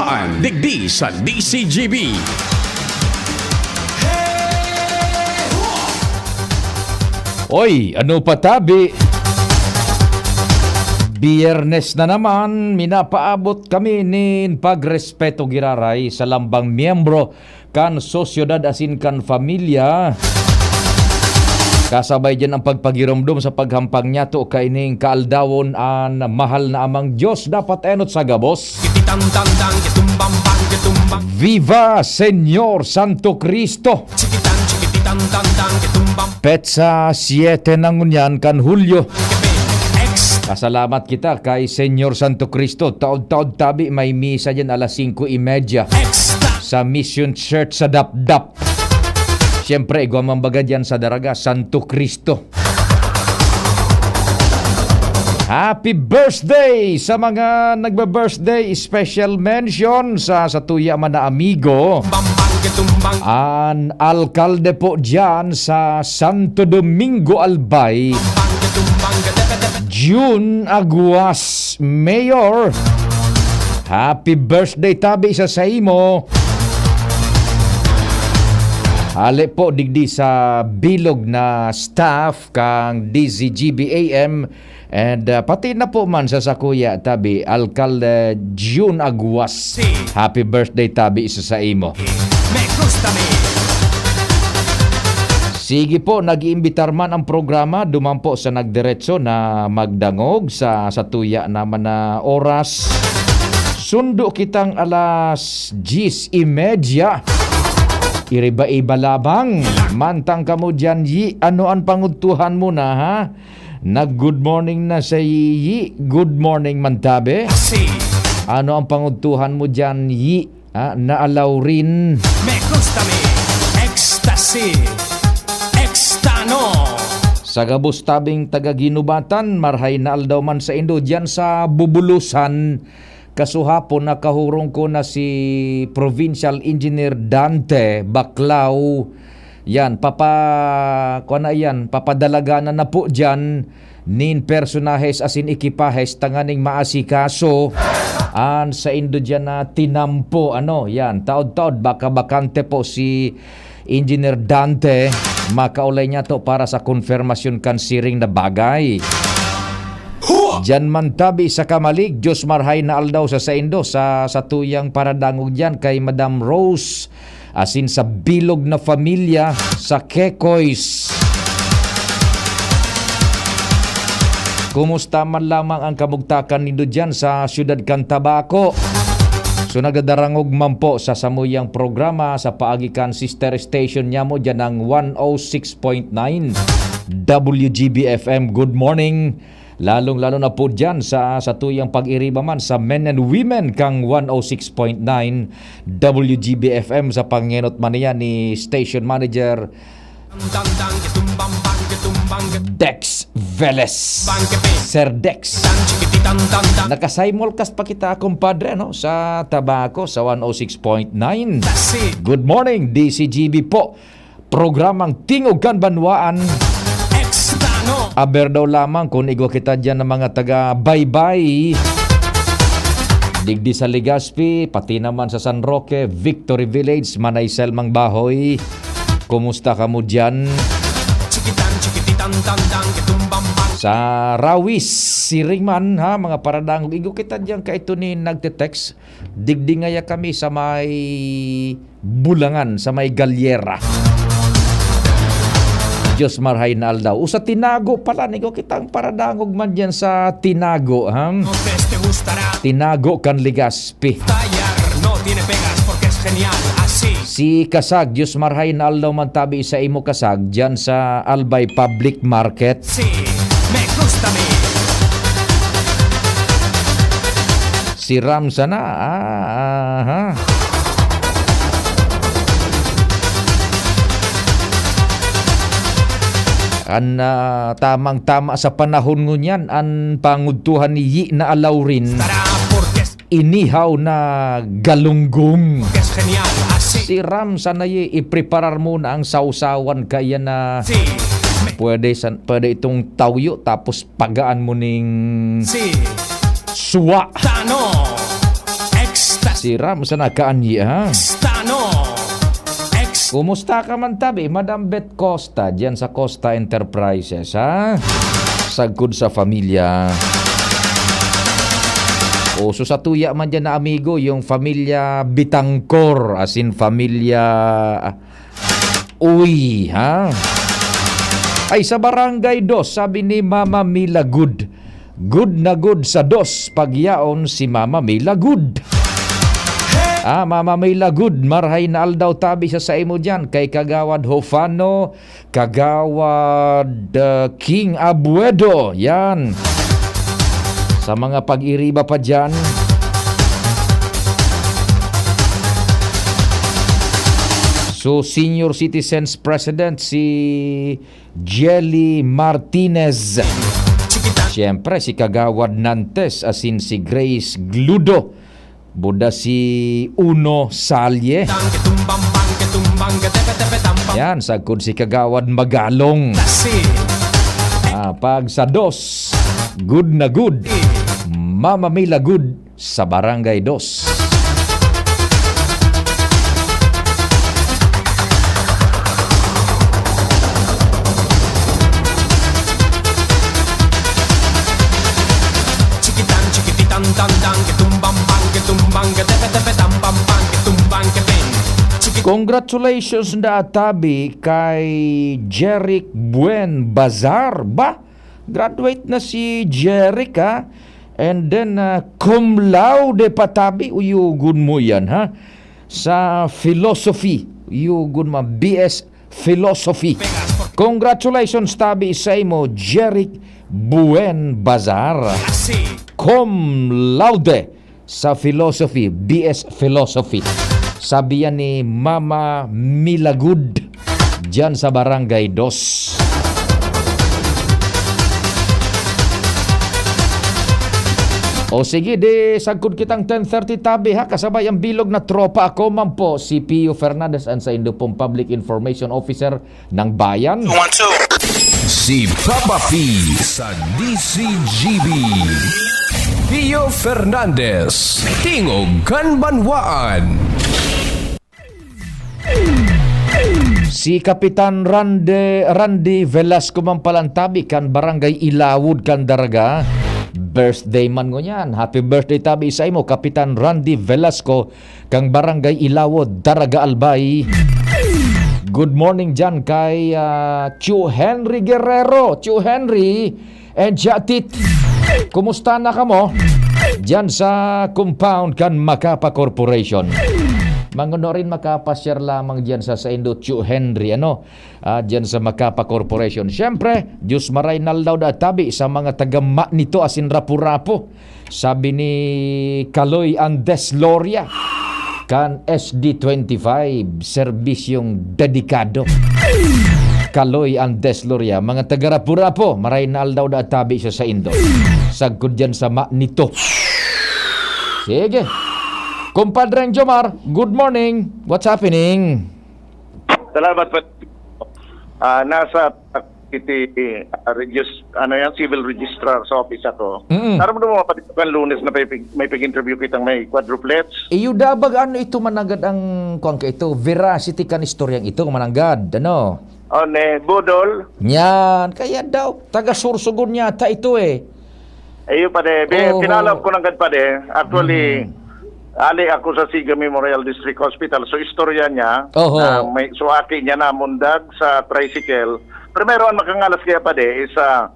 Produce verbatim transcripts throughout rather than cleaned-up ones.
Digdi sa D C G B. Oy, ano pa tabi? Biyernes na naman, minapaabot kami nin pagrespeto giraray sa lambang miyembro kan sosyedad asin kan pamilya. Kasabay diyan ang pagpagiromdom sa paghampang niyato kaining kaaldawon an mahal na Amang Diyos dapat enot sa gabos. Viva Señor Santo Cristo! Petsa siete na ngunyan kan Hulyo. Pasalamat kita kay Señor Santo Cristo. Taod-taod tabi may misa diyan alas singko y media sa Mission Church sa Dapdap. Siyempre, igwa man baga diyan sa Daraga, Santo Cristo. Happy birthday sa mga nagbe-birthday. Special mention sa satuya man na amigo, an alkalde po diyan sa Santo Domingo, Albay, Jun Aguas, Mayor. Happy birthday tabi sa saimo. Hale po digdi sa bilog na staff kang D Z G B A M and, ah, pati na po man sa sakuya tabi, Alkalde Jun Aguas. Happy birthday tabi sa saimo. Sige po, nag-iimbitar man ang programa, duman po sa nagdiretso na magdangog sa, sa tuya naman na oras. Sundo kitang alas diyes y media. Iriba-iba labang. Mantang kamo diyan, Yi, ano ang pangudtuhan mo na, ha? Nag-good morning na sa Yi. Good morning, Mantabe. Ano ang pangudtuhan mo diyan, Yi? Ah, naalaw rin. Me gusta mi ecstasy, ekstano. Sa gabos tabing taga Ginubatan, marhay na aldaw man sa indo diyan sa Bubulusan. Kasuhapon, nakahurong ko na si Provincial Engineer Dante Baclao. Yan, papa-, kuwan na yan, papadalaganan na po diyan nin personahes asin ekipahes tanganing maasikaso an saindo diyan na tinampo. Ano, yan, taod-taod, baka bakante po si Engineer Dante, makaulay niya to para sa konfirmasyon kan siring na bagay. Diyan man tabi sa Kamalig, Diyos marhay na aldaw sa saindo, sa, sa tuyang paradangog diyan kay Madam Rose asin sa bilog na pamilya sa Kekoys. Kumusta man lamang ang kamugtakan nindo diyan sa siyudad kan Tabaco? So, nagdadarangog man po sa samuyang programa sa paagi kan sister station niya mo diyan ang one oh six point nine W G B F M. Good morning. Lalong-lalo na po diyan sa, sa tuyang pag-iriba man sa men and women kang one oh six point nine W G B F M sa pangenot man niya ni Station Manager Dex Velez. Sir Dex. Nakasimulcast pa kita, kumpadre, no, sa Tabaco sa one oh six point nine. Good morning, D C G B po. Programang Tingog kan Banwaan. Extra, no? Aber daw lamang kun igwa kita diyan ng mga taga Baybay. Digdi sa Legazpi, pati naman sa San Roque, Victory Village, Manay Selmang Bahoy. Kumusta kamo diyan? Chikitan, chikipitan, tandang, kitumbang, bang. Sa Rawis, siring man, ha, mga paradangog. Igwa kita diyan kay ito ni nagte-text. Digdi ngaya kami sa may Bulangan, sa may Galyera. Diyos marhay na aldaw. O sa Tinago pala, nigo kitang paradangog man diyan sa Tinago, ha? Tinago kan Legazpi. Si Kasag, Diyos marhay na aldaw man tabi sa imo, Kasag, diyan sa Albay Public Market. Si Ram sana, ah, aha. An, ah, tamang-tama sa panahon ngunyan, an pangudtuhan ni Yi na alawrin. Inihaw na galunggong. Si Ram sana, Yi, ipreparar mo na ang sawsawan kaya na pwede san-, pwede itong tawyo tapos pagaan mo ning suwa. Si Ram sa nakaanyi, ha? Stano. Ex- Kumusta ka man tabi, Madam Beth Costa, diyan sa Costa Enterprises, ha? Sagkod sa familia. Uso sa tuya man diyan na amigo, yung familia Bitangkor, as in familia Uy, ha? Ay, sa Barangay Dos, sabi ni Mama Mila, good. Good na good sa dos, pagyaon si Mama Mila, good. Ah, Mama Mila, good. Marhay na aldaw tabi sa saimo diyan kay Kagawad Hofano, Kagawad, ah, King Abuedo. Yan. Sa mga pag-iriba pa diyan. So, Senior Citizens President si Jelly Martinez. Siyempre, si Kagawad Nantes, asin si Grace Gludo. Buda si Uno Salye. Yan, sagkod si Kagawad Magalong. Ah, pag sa dos, good na good. Mama Mila good sa Barangay Dos. Chikitan, chikititan, tan, tan, kitumbang, bang, kitumbang, katepe, tepe, tam, bam, bang, kitumbang, kating. Chikit- Congratulations na tabi kay Jeric Buen Bazar. Ba? Graduate na si Jeric, ha? And then, ah, cum laude pa tabi, uyugon mo yan, ha? Sa philosophy, uyugon mo, B S Philosophy. Congratulations tabi sa imo, Jeric Buen Bazar. Cum laude sa philosophy, B S Philosophy. Sabi yan ni Mama Milagud, diyan sa Barangay Dos. O sige, di sagkod kitang ten thirty tabi, ha, kasabay ang bilog na tropa. Ako man po, si Pio Fernandez, ang saindo pong Public Information Officer ng Bayan. Si Papa P sa D C G B. Pio Fernandez, Tingog kan Banwaan. Si Kapitan Rande, Randy Velasco man palantabi kan Barangay Ilawod kan Daraga. Birthday man ngunyan. Happy birthday tabi sa imo, Kapitan Randy Velasco, kan Barangay Ilawod, Daraga, Albay. Good morning dyan kay, ah, Tio Henry Guerrero. Tio Henry, and Jatit. Kumusta na kamo? Diyan sa compound kan Macapa Corporation. Manguno rin makapashare lamang diyan sa saindo, Tio Henry, ano? Ah, diyan sa Macapa Corporation. Siyempre, Diyos maray na aldaw da tabi sa mga taga Ma-, nito asin Rapu-Rapu. Sabi ni Kaloy Andes Loria, kan S D twenty-five, serbisyong dedikado. Kaloy Andes Loria, mga taga Rapu-Rapu, maray na aldaw da tabi sa saindo. Sagkod diyan sa Ma-, nito. Sige. Kumpadreng Jomar, good morning. What's happening? Salamat po. Ah, nasa iti, ah, regis-, ano yan, civil registrar's office ako. Mm. Naramdaman mo pa dito kan Lunes na may pig-, may pig-interview kitang may quadruplets? Iyo dabag, ano ito mananggad ang, kuwan ka ito, veracity kan istoryang ito, mananggad, ano? Oh, ne, Budol? Yan, kaya daw, taga Sorsogon yata ito eh. Iyo, pade. Be, Oo. Pinalab ko nanggad, pade. Actually, Mm. ali ako sa Siga Memorial District Hospital. So, istorya niya, Oho. na may, so, aki niya namundag sa tricycle. Primero, ang makangalas kaya, pade, is, ah,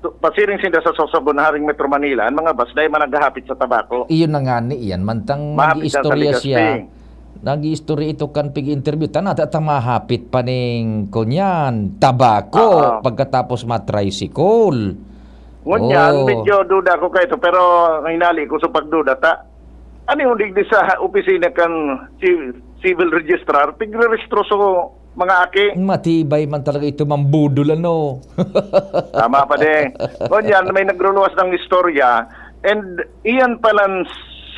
tu-, pasiring sinda sa Sorsogon, haring Metro Manila, ang mga bus, dahil man naghahapit sa tabako. Iyon na nga ni iyan, mantang Mahapit siya sa nag-iistorya Legazpi. siya. Nag-iistorya ito kan pig-interview. Tana, ta, ta, mahapit pa ning, kunyan, tabako, Oo. pagkatapos ma-tricycle. Ngunyan, Oo. medyo duda ako kaito, pero hinali ko sa pagduda, ta, ano yung digdi sa opisina kan ci-, civil registrar? Pigre-rehistro so mga aki. Matibay man talaga ito, Ma'am Budol, ano? Tama, pade. Ngunyan, may nagruluwas ng istorya, and iyan palan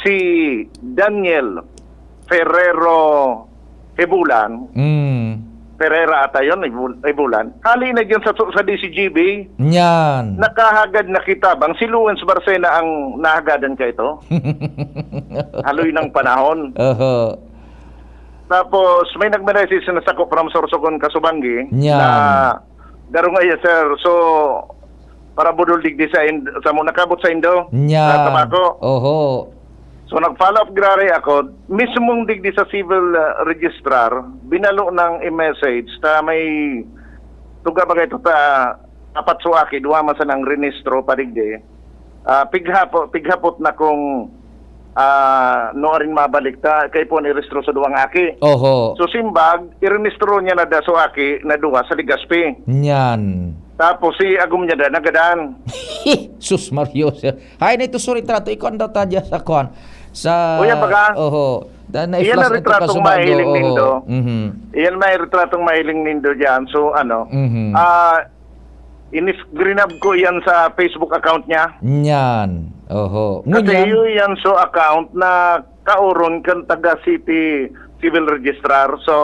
si Daniel Ferrero Hebulan, Mm. Pereira ata yun, Ibul-, Ibulan. Hali na dyan sa, sa D C G B. Yan. Nakahagad na kita. Bang si Luwens Barcena ang nahagadan ka ito? Haloy ng panahon. Oho. Tapos, may nagme-message na sako from Sorsogon, Kasubangi, Yan. na, "Garo nga iya, sir. So, para budol digdi sa ind-, sa mo nakabot sa indo, Yan. sa tabako." Oho. So, nag-follow up giraray ako, mismong digdi sa civil, ah, registrar, binalo ng i-message ta may tuga bagay ito ta apat so aki, duwa man sanang renistro pa digdi. Ah, pighapo-, pighapot na kung, ah, nuarin mabalik ta, kay po ni restro sa duwang aki. Oho. So, simbag, irenistro niya na da so aki na duwa sa Legazpi. Nyan. Tapos si agom niya da, nagadan. Sus, Mario, sir. Hay, na ito, sorry, trato. Ikaw ang daw tadya sa kwan. Sa, Kuya, baga, oho. Da, na iyan na i-flash na ito ka retratong subago, mahiling oho. nindo. Mhm. Iyan na retratong mahiling nindo dyan. So, ano, Mhm. ah, inis-greenab ko iyan sa Facebook account niya. Nyan. Oho. Kasi Ngunyan? yun yan, so, account na kauron kan taga City Civil Registrar. So,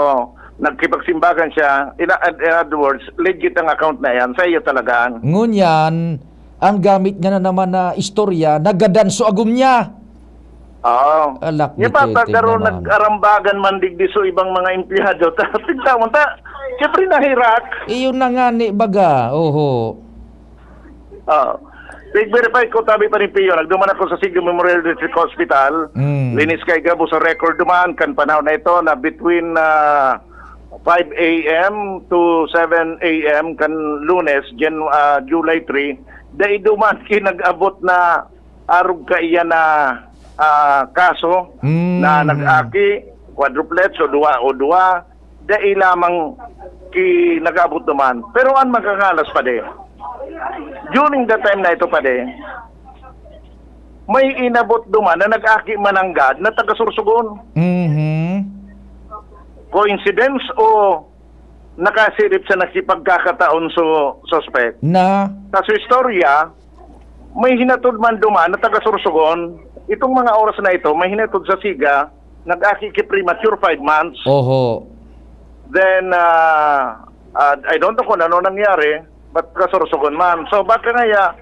nagkipagsimbagan siya. In, in other words, legit ang account na yan. Sa iyo talagaan. Ngunyan, ang gamit niya na naman na istorya, nagadan so agom niya. Oo. Alak Yung dito, bata, ito garo naman. nag-arambagan man digdi so ibang mga empleyado. Ta, tigtawan ta, siyempre nahirak. Iyon na nga ni baga, oho. Oo. Nag-verify ko, tabi pa ni Pio, nagduman ako sa Siga Memorial District Hospital. Mm. Linis kay gabo sa record duman, kan panahon na ito na between, ah, five a m to seven a m kan Lunes, Jan-, ah, July three, dai duman ki nag-abot na arog kaiyan na, ah, kaso Mm. na nag-aki, quadruplets o duwa, o duwa, dai lamang ki nag-abot duman. Pero an makangalas, padi, during the time na ito, padi, may inabot duman na nag-aki mananggad na taga Sorsogon. Mhm. Coincidence o nakasirip sa nakipagkakataon so suspect? Na? Sa su istorya, may hinatod man duman na taga Sorsogon. Itong mga oras na ito, may hinatod sa Siga, nag-aki ki premature, five months. Oho. Then, ah, ah, I don't know kung ano nangyari, but kasorsogon man. So, baka ngaya,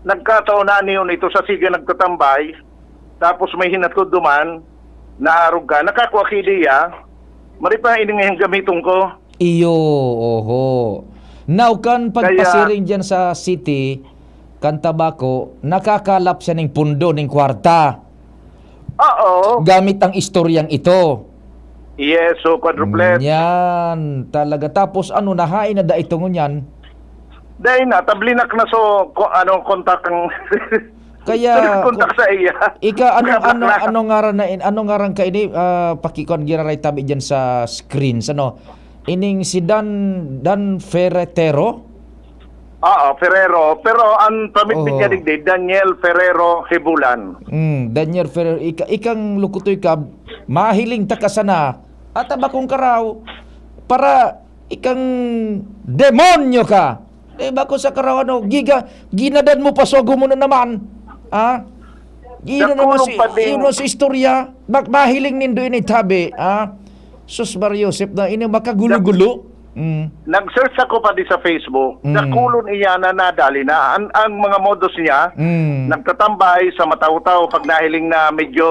nagkataon na niyon ito sa Siga nagtatambay, tapos may hinatod duman, naarog ka, nakakua ki ideya, mari pa ini ngayang gamiton ko. Iyo, oho. Now, kan Kaya pagpasiring diyan sa city, kan tabako, nakakalap siya ning pundo, ning kwarta. Oo. Gamit ang istoryang ito. Yes, so quadruplet. Yan, talaga. Tapos ano, nahain na da ito ngunyan? Dahil na, tablinak na so, ko, ano, kontak ang Kaya, kontak sa iya. Ika, ano, ano, Nablaklak. ano ngaran na in-, ano ngaran ka ini? Ah, pakikon, giraray tabi dyan sa screen. Ano? Ining si Dan, Dan Ferretero? Oo, Ferrero. Pero ang pamit Oo. niya digdi, Daniel Ferrero Hibulan. Mm, Daniel Ferrero, ika-, ikang lukutoy ka, mahiling ta ka sana. At abakong karaw, para ikang demonyo ka. Di ba ko sa karaw, ano, giga-, ginadan mo pa, sogo mo na naman. Ha? Ino naman Nakulong si, pa din. ino si istorya? Mag-, mahiling nindo ini tabi, ha? Sus, Mario Joseph na, ini makagulo-gulo. Mm. Nag-search ako pa di sa Facebook. Mm. Nakulon iya na nadali na. Ang, ang mga modus niya, Mm. nagtatambay sa mataw-taw pag nahiling na medyo,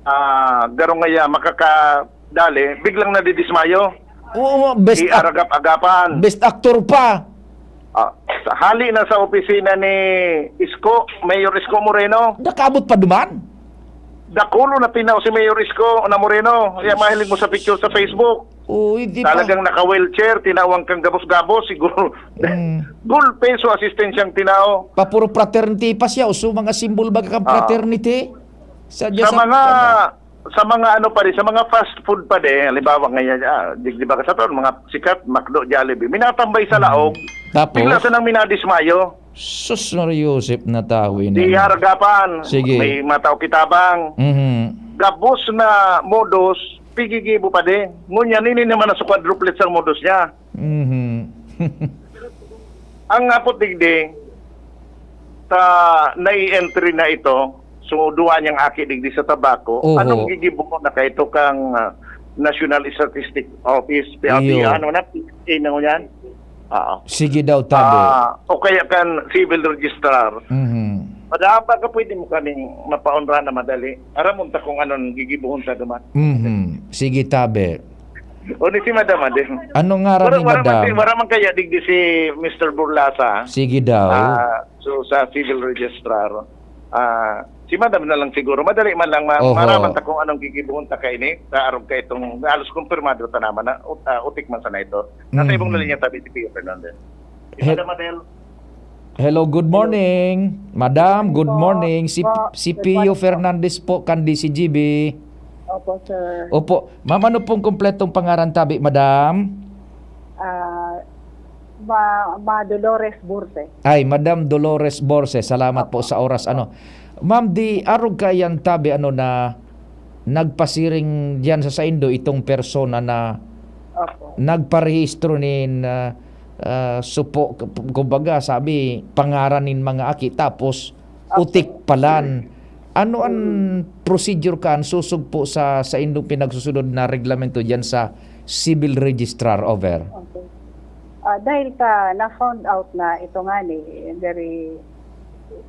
ah, garo ngaya makakadali, biglang nadidismayo. Oo, best act-, Iaragap-agapan. best actor pa. Ah, sa hali na sa opisina ni Isko, Mayor Isko Moreno. Nakaabot pa duman? Dakulo na tinao si Mayor Isko na Moreno. Kaya mahiling mo sa picture sa Facebook. Oo, hindi pa. Talagang naka-wheelchair, tinawang kang gabos-gabos, siguro. Mm. Gulpe, so asistensyang tinao. Pa puro fraternity pa siya, o so mga symbol baga kang Ah. fraternity? Sa, Sa sa, mga, ano? sa mga ano pa rin, sa mga fast food pa din, halimbawa ngayon, ah, di, di ba ka sa taon, mga sikat, McDo, Jollibee, minatambay sa Mm. laog, Tapos? bigla silang minadismayo. Sus, Maria Joseph na tao ini, Di ano? haragapan, Sige. may mataw kitabang. Mhm. Gabos na modus, pigigibo pa din. Ngunyan, ini naman na sa quadruplets ang modus niya. Mhm. Ang apot digdi, ta nai-entry na ito, so duwa niyang aki digdi sa tabako, Oho. anong gigibo na kaito kang, ah, National Statistic Office, P R D, Iyo. ano na, P S A na yan. Oo. Sige daw, tabi. Ah, o kaya kan civil registrar. Mhm. Madam, baka pwede mo kaming mapaunra na madali. Aram mo ta kung anong gigibuhon ta duman. Mhm. Sige, tabi. O ni si Madam, adi. Ano ngaran Wala, ni wala man Madam? si, wala man kaya digdi si Mister Burlasa. Sige daw. Ah, so, sa civil registrar. Ah, si Madam na lang siguro. Madali man lang ma-, Oho. maraman ta kung anong gigibuhon ta kaini. Sa arog ka itong halos kumpirmado ta naman na ut-, ah, utik man sana ito. Nasa Mhm. ibong na linya tabi si Pio Fernandez. Si Hel- Madam Adel. Hello, good Hello. morning. Madam, Good good morning po. morning. Si, Po, si good Pio morning po. Fernandez po, kan D C G B. Opo, sir. Opo. Ma'am, ano pong kumpletong pangaran tabi, madam? Ah, Ma-, Ma Dolores Borse. Ay, Madam Dolores Borse, salamat po Opo. sa oras. Ano, ma'am, di arog kayan tabi, ano, na nagpasiring diyan sa saindo itong persona na Opo. nagparehistro nin, ah, ah, supo, kumbaga, sabi, pangaran nin mga aki, tapos Opo. utik palan. Ano an Mm. procedure kan susog po sa, sa indong pinagsusunod na reglamento diyan sa civil registrar, over? Okay. Ah, dahil ka na-found out na ito nga ni, very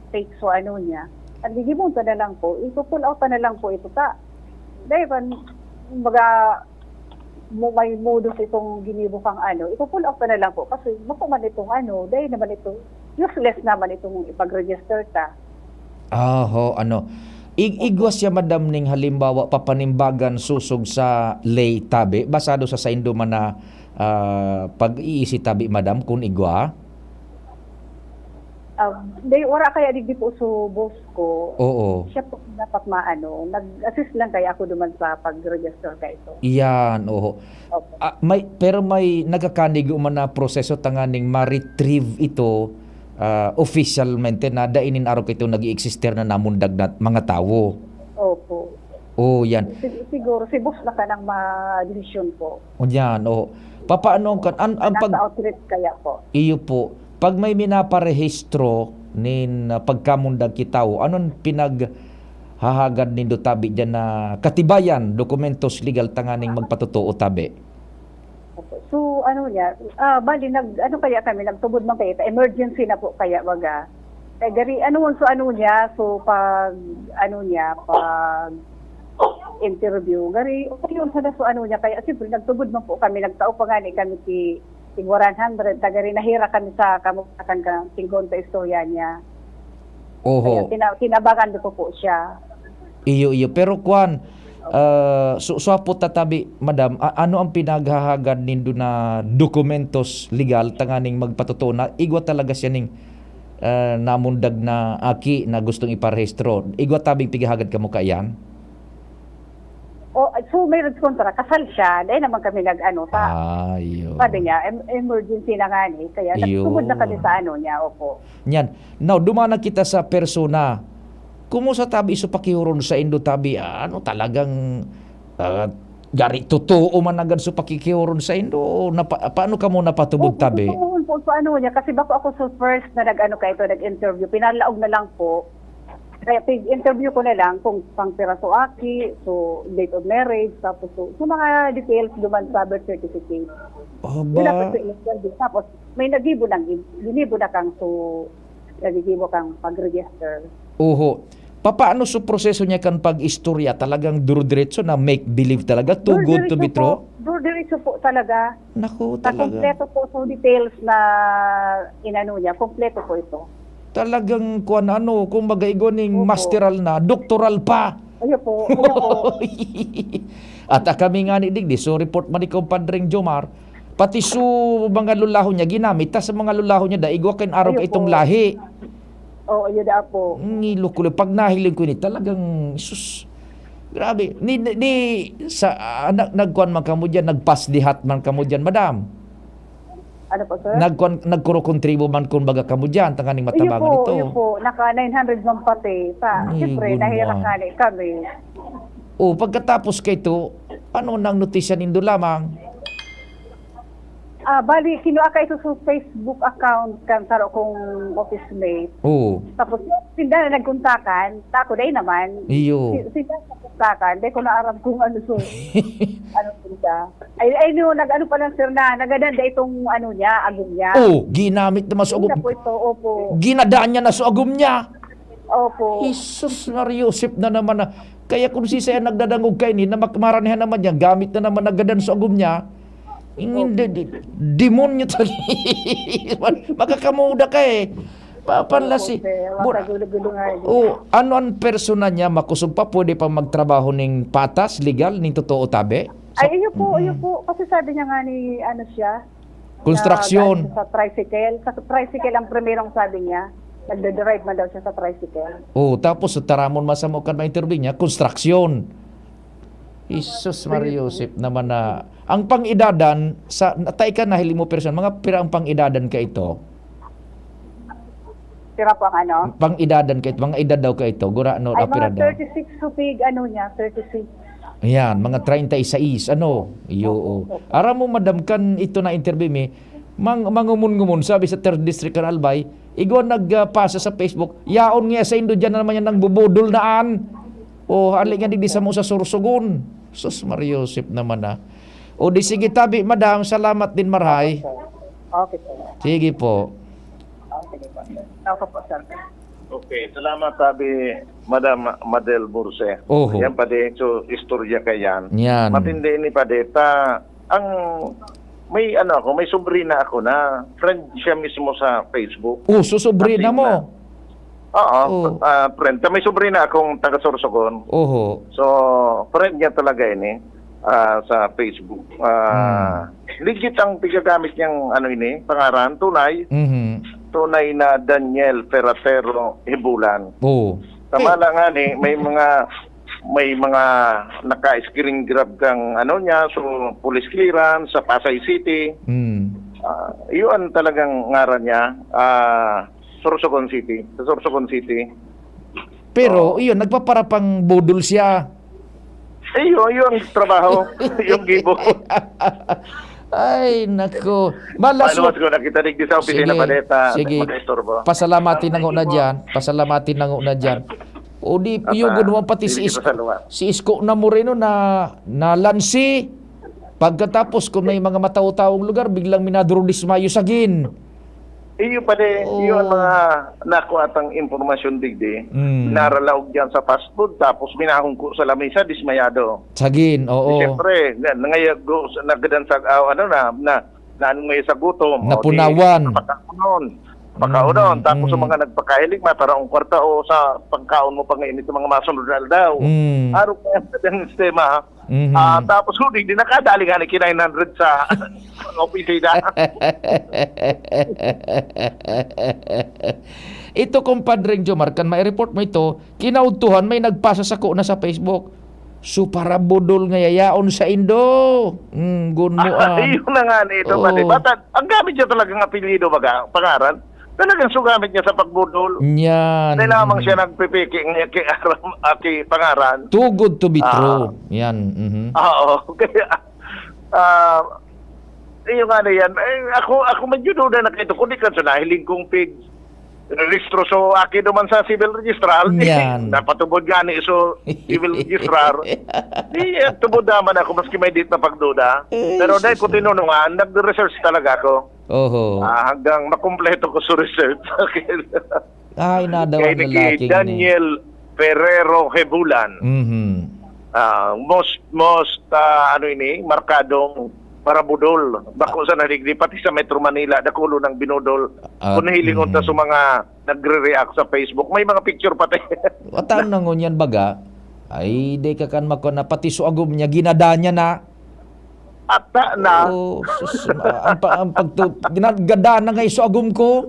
fake so ano niya, ang gigibon ka na lang po, ipo-pull out ka na lang po ito ta. Dahil kan, kumbaga, mo-, may modus itong ginibo kang ano, ipo-pull out ka na lang po kasi bako man itong ano, dahil naman ito, useless naman itong ipag-register ta. Aho, ano, ig-, Opo. igwa siya, madam, ning halimbawa, papanimbagan susog sa lei tabi, basado sa saindo man na, ah, pag-iisi tabi, madam, kun igwa? Ah, di, wala kaya digdi po so boss ko. Oo. Siya po dapat maano, nag-assist lang kaya ako duman sa pag-register ka ito. Iyan, oho. Opo. Ah, may, pero may nagkakanigo man na proseso tanganing ma-retrieve ito, ah, officialmente na dai nin arog ito nag-i-existe na namundag na mga tawo. Opo. Oh, yan. Sig-, siguro si boss na kanang ma-desisyon po. O, yan, oh. Papaano ka, an-, ang Nasa pag- outlet kaya po. Iyo po. Pag may minaparehistro nin, ah, pagkamundag ki tawo, anong pinaghahagad nindo tabi diyan na katibayan, dokumentos legal tanganing magpatotoo tabi? Opo. So, ano niya, ah, bali, nag-, ano kaya kami, nagtubod man kaya, emergency na po kaya, baga. Kaya gari, ano, so, ano niya, so, pag, ano niya, pag interview, gari, okay yun, sana, so, ano niya, kaya, siyempre, nagtubod man po kami, nagtao pa nga ni kami si, si one hundred, ta gari, nahira kami sa kamukakan ka, tingkon sa istorya niya. Oho. Kaya tina-, tinabangan ko po siya. Iyo, iyo. Pero kwan, ah, su-, suapo tatabi, madam, a-, ano ang pinaghahagad nindo na dokumentos legal tanganing magpatotoo na igwa talaga siya ning, ah, namundag na aki na gustong iparehistro? Igwa tabing pighahagad kamo kaiyan? O, so, may red kontra, kasal siya, dahil naman kami nag-ano, ta-, Ah, iyo. sabi niya, em-, emergency na nga ni, kaya Iyo. nagtubod na kami sa ano niya, opo. Nyan. Now, duman na kita sa persona. Kumusta tabi so pakihuron saindo tabi? Ah, ano talagang, ah, gari totoo man agad so pakikihuron saindo? Napa-, paano kamo napatubod Opo, tabi? totoo po sa ano niya, kasi bako ako sa first na nag-ano ka ito, nag-interview. Pinalaog na lang po. Kaya pig-interview ko na lang kung pang piraso aki, so date of marriage, tapos so, so mga details duman sa birth certificate. Aba. Yun ang first interview. Tapos may nagibo ng, ginibo na kang so, nagigibo kang pag-register. Oho. Papaano so proseso niya kan pag-istorya? Talagang duro-diretso na make believe talaga? Too good to be Duro-diretso true? po. Duro-diretso po talaga. Naku, Na talaga. kompleto po. So, details na inano niya, kompleto po ito. Talagang kuwan, ano, kumbaga, igwa ning Opo. masteral na, doktoral pa. Ayo po, ayo po. At, ah, kami nga ni digdi, so report man ni Compadreng Jomar, pati so mga lulaho niya, ginamit ta sa mga lulaho niya, da, igwa kan arog Ayo itong po. lahi. Oo, yun na po. Ngilo ko lang, pag nahiling ko ini, talagang, sus, grabe. Ni, ni, ni, sa, ah, nag-, nagkuan man kamo diyan, nagpaslihat man kamo diyan, madam? Ano po, sir? Nagkuan, nagkurokontribo man, kumbaga, kamo diyan, tanganing Iyo matabangan po, ito. iyo po. Naka nine hundred man pati. Ta, Ay, siyempre, gud nahirap man. nga ni kami. Oh, pagkatapos kay ito, ano nang notisya nindo lamang? Ah, bali, kinuha ka ito sa Facebook account kan saro kong office mate. Oo. Tapos, sinda na nagkontakan, ta ako, dai naman. Iyo. Si-, sinda Saka, hindi ko na aram kung ano, sir. Ano po siya? Ay, ay, no, nag-ano pa lang, sir, na nagadan da itong ano niya, agom niya. Oh, ginamit naman sa Yun na agom. po ito, opo. Ginadaan niya na sa agom niya. Opo. Jesus Maria Joseph na naman na. Kaya kung si Sir nagdadangog kaini, na mak- maranihan naman niya, gamit na naman nagadan sa agom niya. Hindi, di, demonyo talaga. Makakamuda ka eh. Papanlasi. Opo, sir. Bu- Makagulo-gulo nga yun. Oh, ano ang persona niya? Makusog pa, pwede pang magtrabaho ning patas, legal, ning totoo tabi? Ay, iyo po, iyo po. Kasi sabi niya nga ni, ano siya, Construction. na, sa tricycle. Sa tricycle ang primerong sabi niya. Nagdadrive man daw siya sa tricycle. Oh, tapos sa taramon masamo kan ma-interview niya, construction. Jesus Maria Joseph naman na. Ang pang-edadan, sa, natay ka na, hili mo person, mga pira ang pang-edadan ka ito? Sira po ang ano? Pang-edadan ka ito, mga edad daw ka ito, gura no, Ay, apira mga daw. thirty-six to pig, ano niya, thirty-six. Ayan, mga treinta y seis, ano? Iyo, oh. Aram mo, madam, kan ito na interview mi, mang, mangumon-ngumon, sabi sa third district kan Albay, igwa nagpasa sa Facebook, yaon nga sa indo dyan na naman yan nang bubudol na an. O, hali nga digdi sa mo sa Sorsogon. Sus, Maria Joseph naman ah. O di sige tabi, madam, salamat din marhay. Okay po. Sige po. Okay po. Okay po, sir. Okay, salamat, sabi Madam Madel Burse. Oho. Yan, pade, so istorya ka yan. Yan. Matindi ni pade, ta, ang, may ano ako, may sobrina ako na friend siya mismo sa Facebook. Oh, so sobrina Ating mo. na- Oo, Oh. ah, friend. Ta, may sobrina akong taga Sorsogon. Oho. So, friend niya talaga ini ah, sa Facebook. Ah, legit ang pigagamit niyang ano ini, pangaran, tunay. Mhm. Tunay na Daniel Ferratero Hibulan. Oh. Tama lang nga ni, may mga may mga naka-screen grab kang ano niya, so police clearance sa Pasay City. Mm. Ah, yun talagang ngaran niya. Ah, Sorsogon City. Sa Sorsogon City. Pero, iyon, nagpaparapang budol siya. Eh, yun, yun, trabaho. Yung gibo. Ay, nako. Malas Paano ko nakita digdi sa opisina, Sige, Baleta? sige. Makaistorbo. Pasalamati na na dyan. Pasalamati na na dyan. O di, At, yugod ah, mo pati si, sige, Isko, pasaluwa. si Isko na Moreno na, na lansi. Pagkatapos, kung may mga mataw-tawong lugar, biglang minadrodismayo sa gin. Iyo pa din, Oo. yun ang mga nakuha tang impormasyon digdi. Mm. Naralaog dyan sa fast food, tapos minahungko sa lamesa, dismayado. Sa gin, oo. Siyempre, na- nangayago, nagdan sa, ah, ano na, na, na ano may sa gutom. O, di, Napunawan. Pakaunon. Pakaunon. Mm, Tapos mm. sa mga nagpakahiling, matara ang kwarta o sa pagkaon mo pang init sa mga masunod na aldaw. Mm. Araw kaya sa sistema, ha? Mhm. Ah, tapos huli, di nakadali nga ni kinine hundred sa opisina. Ito, kumpadreng Jomar, kan mai-report mo ito, kinaudtuhan may nagpasa sako na sa Facebook. So, para budol nga yayaon sa indo. Mm, gunmoan. Ayun na nga ni ito, Oo. pati. Bata, ang gamit niya talagang apelyido, baga, pangaran, talagang sugamit niya sa pagbudol. Yan. Hindi lamang Mhm. siya nagpipiki ng aki, aram, aki pangaran. Too good to be Ah. true. Yan. Mhm. Oo. Kaya, ah, yung ano yan, eh, ako, ako medyo duda na kayo, kundi kan sa nahiling kong pig, registro so aki duman sa civil registrar. Yan. Napatubod nga ni so civil registrar. Di, eh, tubod naman ako maski may dit na pagduda. Eh, Pero dahil sus. ko tinunungan, nag-research talaga ako. Oho. Ah, hanggang makumpleto ko sa research. Ay, nadawa Kay ang ni lalaki ni. Daniel Ferrero Hebulan. Mhm. Ah, most, most, ah, ano ini, markadong parabudol. Bako sa nadigdi, pati sa Metro Manila, dakulo ng binudol. Ah, Kung hilingon ta mm. sa mga nagre-react sa Facebook, may mga picture pati. Watan na ngunyan baga. Ay, di ka kan mako na pati so agom niya, ginada niya na. Ata na. Oh, sus, ma- ang, pa, ang pagtu... Ginagada na nga so agom ko.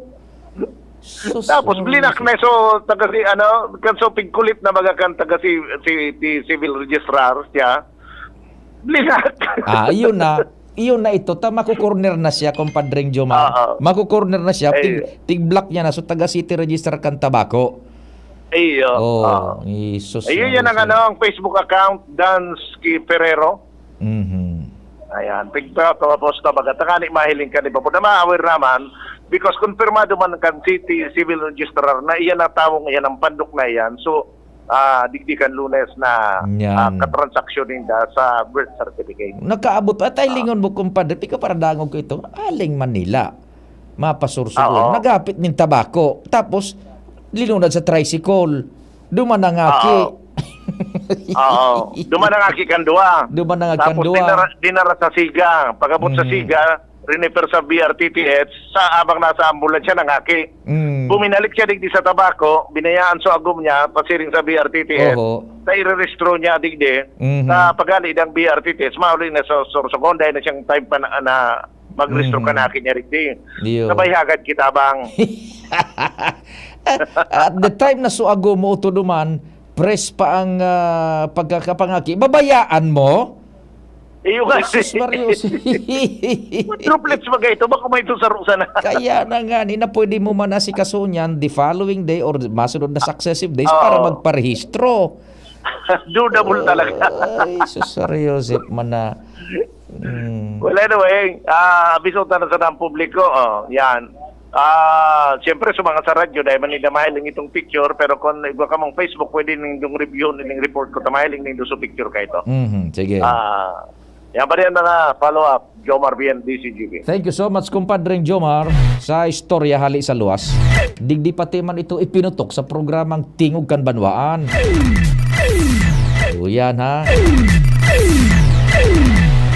Sus, Tapos, oh, blinak sus. na so, taga si, ano, kan so pigkulit na baga kan taga si, si, si civil registrar siya. Blinak. Ah, iyon na. Iyon na ito. Ta, makukorner na siya, kumpadreng Jomar. Oo. Makukorner na siya. Tig, Ayun. tig-block niya na. So, taga city register kan tabako. Iyo. Oh, Oo. Jesus. Ayun, yan ang, ano, ang Facebook account, Dansky Ferrero. Mhm. Ayan, pigta, tapos tabaga, takani mahiling ka, di ba? Puna ma-aware naman, because konfirmado man kan city civil registrar na iyan ang tawong iyan, ang pandok na iyan. So, ah, digdi kan Lunes na, Yan. ah, katransaksyon ninda sa birth certificate. Nakaabot pa. Tay, Ah. lingon mo, kumpadre, pika para dangog ko ito. Aling Manila. Mapasursugon. Oo. Nagapit nin tabako. Tapos, linunad sa tricycle. Duman ang aki. Oo. Oo. Duman ang aki kan duwa. Duman ang aki kan Tapos, duwa. dinara-, dinara sa Siga. Pag-abot sa Mm. Siga, rinefer sa B R T T S, sa abang nasa ambulansya, nangaki. Mm. Buminalik siya digdi sa Tabaco, binayaan so agom niya, pasiring sa B R T T S, Oho. sa irerestro niya digdi, Mhm. sa pagali ng B R T T S, mauli na sa Sorsogon, dahil na siyang time pa na, na magrestro Mhm. ka na akin niya digdi. Iyo. Sabay hagad kita bang. At the time na so agom mo, Uto Duman, press pa ang, ah, pagkakapangaki, babayaan mo? Iyo nga. Jesus Maria Jose. Quadruplets ba kayo? Baka may ito sa Rosa na. Kaya na nga, ni na pwede mo man asikaso niyan the following day or masunod na successive days Ah, para oo. magparehistro. Dudabol talaga. Ay, Jesus Maria Joseph man na. Mm. Well, anyway, ah, abiso na sa ng publiko. Oh, yan. Ah, siyempre, sa mga sa radyo, dahil man nila mahiling itong picture, pero kung igwa ka mong Facebook, pwede nindong review, nining report ko, ta mahiling nindo sa picture ka ito. Mhm, sige. Ah, yan ba yan na follow-up, Jomar B N D C G B? Thank you so much, kumpadreng Jomar, sa istorya hali sa luwas. Digdi pati man ito ipinutok sa programang Tingog kan Banwaan. O yan, ha?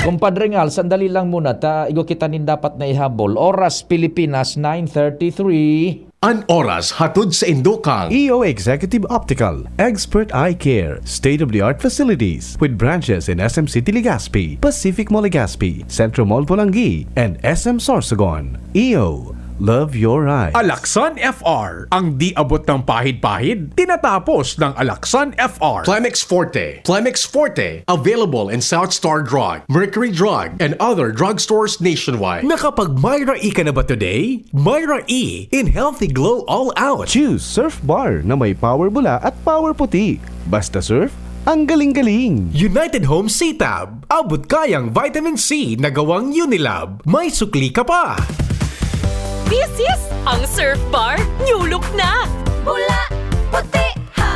Kumpadre Ngal, sandali lang muna, ta igwa kita nin dapat na ihabol. Oras, Pilipinas, nine thirty-three. An oras hatod sa indokang E O Executive Optical, Expert Eye Care, state-of-the-art facilities with branches in S M City Legazpi, Pacific Mall Legazpi, Centro Mall Polangui, and S M Sorsogon. E O, love your eyes. Alaksan F R, ang di abot ng pahid-pahid, tinatapos ng Alaksan F R. Plemex Forte. Plemex Forte, available in South Star Drug, Mercury Drug, and other drugstores nationwide. Nakapag Myra E ka na ba today? Myra E in Healthy Glow All Out. Choose Surf Bar na may power bula at power puti. Basta surf, ang galing-galing. United Home C-Tab. Abot kayang vitamin C na gawang Unilab. May sukli ka pa. This is ang Surf Bar New Look na! Bula, puti, ha!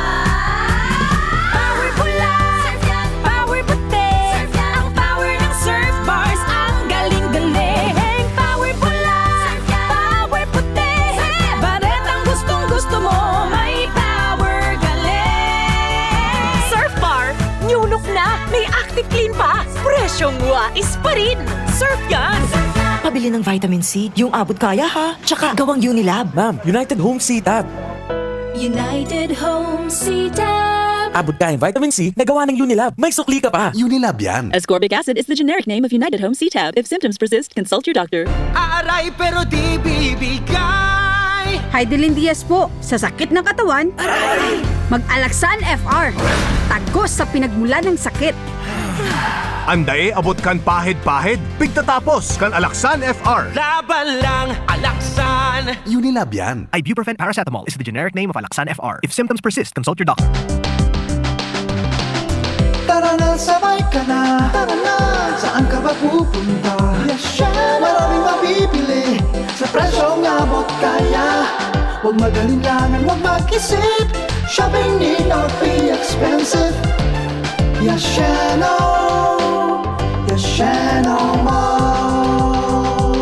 Power bula, surf yan, power puti. Surf yan, ang power ng Surf Bars, ang galing-galing. Power bula, surf yan, power puti. Surf yan, baretang gustong-gusto mo, may power galing. Surf Bar, new look na, may active clean pa. Presyong wais pa rin. Surf yan! Pabili ng vitamin C, yung abot kaya ha. Tsaka gawang Unilab. Ma'am, United Home C-Tab. United Home C-Tab. Abot kayang vitamin C na gawa ng Unilab. May sukli ka pa. Unilab yan. Ascorbic acid is the generic name of United Home C-Tab. If symptoms persist, consult your doctor. Aaray, pero di bibigay. Heidelin Diaz po, sa sakit ng katawan, mag-Alaxan F R. Tagos sa pinagmula ng sakit. Andae abot kan pahid-pahid, pigtatapos kan Alaxan F R. Laban lang, Alaxan! Unilab yan. Ibuprofen paracetamol is the generic name of Alaxan F R. If symptoms persist, consult your doctor. Tara na, sabay ka na. Tara na, saan ka ba pupunta? Yes, siya. Maraming mabibili sa presyong abot kaya. Huwag mag-alinlangan, huwag mag-isip. Shopping need not be expensive. Yasheno, Yasheno Mall.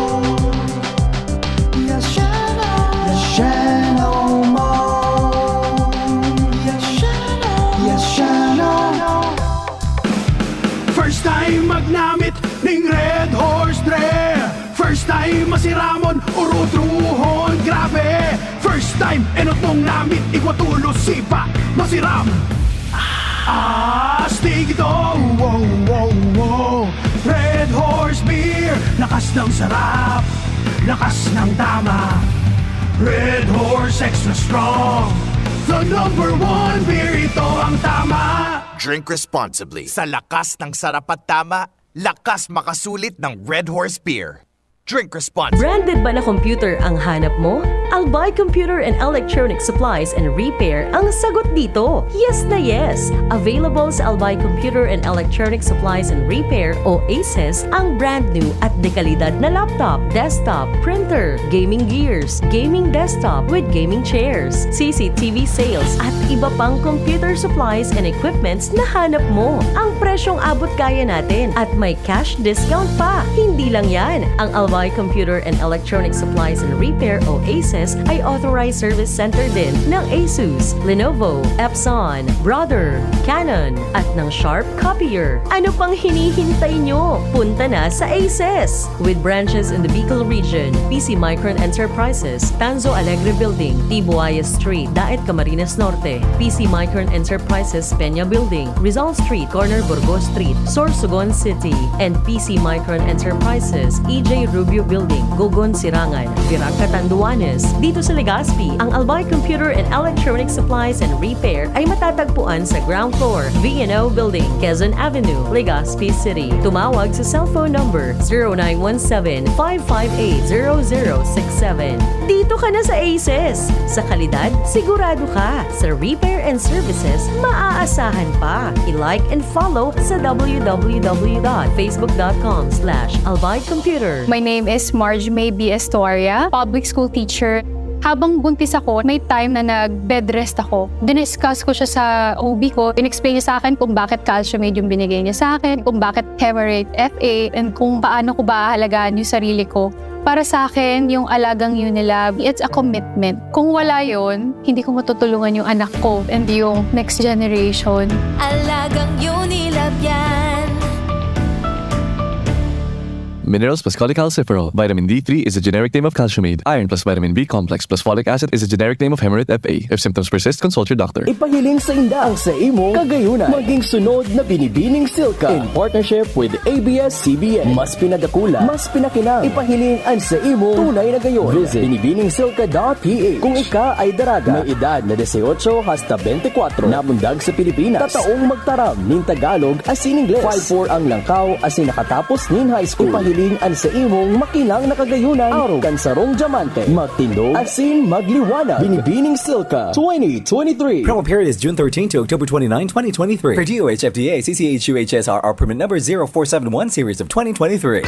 Yasheno, Yasheno Mall. Yasheno, Yasheno. First time magnamit ning Red Horse Dre. First time masiramon, urutruhon, grabe. First time, enot mong namit, igwa tulos, sipa, masiram. Astig to, wow, wow, wow. Red Horse Beer, lakas ng sarap, lakas ng tama. Red Horse Extra Strong, the number one beer, ito ang tama. Drink responsibly. Sa lakas ng sarap at tama, lakas makasulit ng Red Horse Beer. Drink responsibly. Branded ba na computer ang hanap mo? Albay Computer and Electronic Supplies and Repair ang sagot dito. Yes na yes! Available sa Albay Computer and Electronic Supplies and Repair o ACES ang brand new at dekalidad na laptop, desktop, printer, gaming gears, gaming desktop with gaming chairs, C C T V sales at iba pang computer supplies and equipments na hanap mo. Ang presyong abot kaya natin at may cash discount pa. Hindi lang yan, ang Albay Computer and Electronic Supplies and Repair o ACES ay authorized service center din ng Asus, Lenovo, Epson, Brother, Canon, at ng Sharp Copier. Ano pang hinihintay nyo? Punta na sa ACES! With branches in the Bicol region, P C Micron Enterprises, Tanzo Alegre Building, Tibuaya Street, Daet, Camarines Norte, P C Micron Enterprises, Peña Building, Rizal Street, corner Burgos Street, Sorsogon City, and P C Micron Enterprises, E J Rubio Building, Gogon, Sirangan, Virac, Catanduanes. Dito sa Legazpi, ang Albay Computer and Electronic Supplies and Repair ay matatagpuan sa ground floor, V N O Building, Quezon Avenue, Legazpi City. Tumawag sa cellphone number zero nine one seven, five five eight, zero zero six seven. Dito ka na sa ACES! Sa kalidad, sigurado ka. Sa repair and services, maaasahan pa. I-like and follow sa w w w dot facebook dot com slash albay computer. My name is Marge May B. Estoria, public school teacher. Habang buntis ako, may time na nag-bed rest ako. Diniscuss ko siya sa O B ko. In-explain niya sa akin kung bakit calcium aid yung binigay niya sa akin, kung bakit Hemorrhoid F A, and kung paano ko ba aalagaan yung sarili ko. Para sa akin, yung alagang Unilab, it's a commitment. Kung wala yon, hindi ko matutulungan yung anak ko and yung next generation. Alagang Unilab yan. Minerals plus cholecalciferol. Vitamin D three is a generic name of calcium aid. Iron plus vitamin B complex plus folic acid is a generic name of Hemorrhoid F A. If symptoms persist, consult your doctor. Ipahiling sa inda ang sa imong kagayunan. Maging sunod na Binibining Silka in partnership with A B S C B N. Mas pinadakula, mas pinakinang. Ipahiling ang sa imong tunay na gayon. Visit binibining silka dot P H. Kung ika ay daraga, may edad na dieciocho hasta beintikwatro, namundag sa Pilipinas, tataong magtaram nin Tagalog asin Ingles. Five four ang langkaw asin nakatapos nin high school. Ipahiling an sa imong makinang na kagayunan, arog kan sarong dyamante. Magtindog asin magliwanag. Binibining Silka twenty twenty-three. Promo period is June thirteen to October twenty-nine, twenty twenty-three. Per D O H F D A, C C H U H S R R permit number zero four seven one series of twenty twenty-three.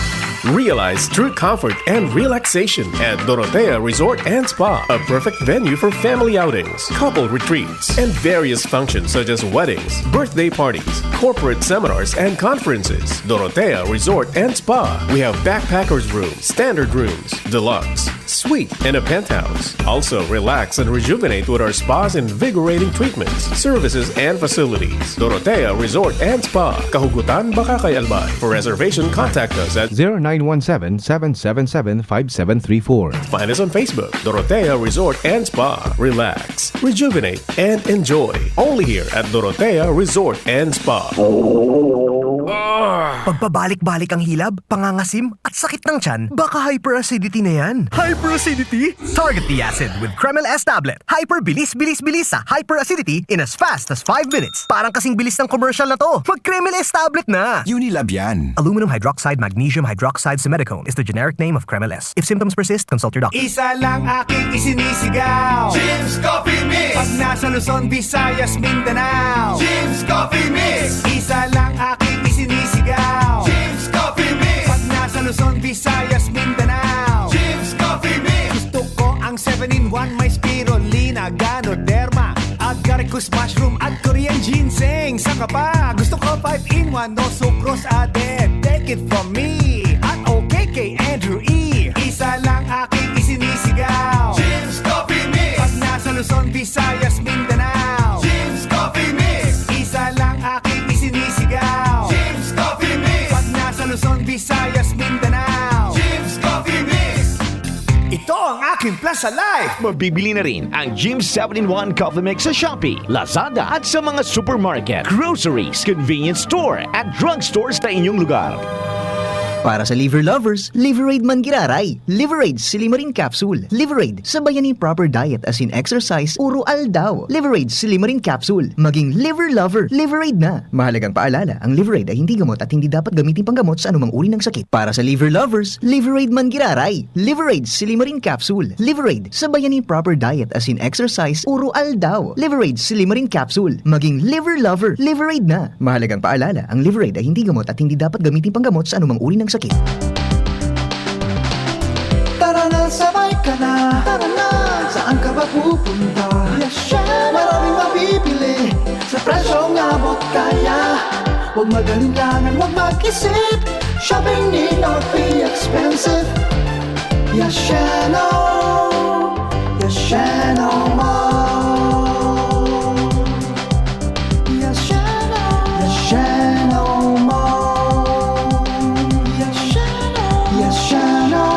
Realize true comfort and relaxation at Dorotea Resort and Spa, a perfect venue for family outings, couple retreats, and various functions such as weddings, birthday parties, corporate seminars, and conferences. Dorotea Resort and Spa. We have backpackers room, standard rooms, deluxe, suite, and a penthouse. Also, relax and rejuvenate with our spa's invigorating treatments, services, and facilities. Dorotea Resort and Spa, Kahugutan, Bacacay, Albay. For reservation, contact us at zero nine one seven, seven seven seven, five seven three four. Find us on Facebook, Dorotea Resort and Spa. Relax, rejuvenate, and enjoy. Only here at Dorotea Resort and Spa. Pagpabalik-balik ang hilab, pangangasim, at sakit ng tiyan, baka hyperacidity na yan. Hyperacidity? Target the acid with Kremil S tablet. Hyper bilis, bilis, bilis sa hyperacidity in as fast as five minutes. Parang kasing bilis ng commercial na to. Mag Kremil S tablet na! Unilab yan. Aluminum hydroxide, magnesium hydroxide, simethicone is the generic name of Kremil S. If symptoms persist, consult your doctor. Isa lang aking isinisigaw. Jim's Coffee Mix. Pag nasa Luzon, Visayas, Mindanao. Jim's Coffee Mix. Isa lang aking isinisigaw. Jim's Coffee Mix. Pag nasa Luzon, Visayas, Mindanao. Jim's Coffee Mix. Gusto ko ang seven-in-one, may spirulina, ganoderma, agaricus mushroom at Korean ginseng. Saka pa, gusto ko five-in-one, no sucrose added. Take it from me at okay kay Andrew E. Isa lang aking isinisigaw. Jim's Coffee Mix. Pag nasa Luzon, Visayas, Mindanao. Jim's Coffee Mix. Isa lang aking isinisigaw. Jim's Coffee Mix. Pag nasa Luzon, Visayas, Mindanao. Jim's Coffee Mix. Ito ang aking plan sa life. Mabibili na rin ang Jim seven-in-one Coffee Mix sa Shopee, Lazada at sa mga supermarket, groceries, convenience store at drugstores sa inyong lugar. Para sa liver lovers, Liveraid man giraray. Liveraid Silimarin Capsule. Liveraid, sabayan ni proper diet as in exercise, uro aldaw. Liveraid Silimarin Capsule. Maging liver lover, Liveraid na. Mahalagang paalala, ang Liveraid ay hindi gamot at hindi dapat gamitin panggamot sa anumang uri ng sakit. Para sa liver lovers, Liveraid man giraray. Liveraid Silimarin Capsule. Liveraid, sabayan ni proper diet as in exercise, uro aldaw. Liveraid Silimarin Capsule. Maging liver lover, Liveraid na. Mahalagang paalala, ang Liveraid ay hindi gamot at hindi dapat gamitin panggamot sa anumang uri ng sakit. Tara na, sabay ka na. Tara na, saan ka ba pupunta? Yes, syempre. Maraming mabibili sa presyong abot kaya. Huwag mag-alinlangan, huwag mag-isip. Shopping need not be expensive. Yes, Sheno. Yes, Sheno Mall. Yes, Sheno. Yes, Sheno Mall. Yes, Sheno. Yes, Sheno.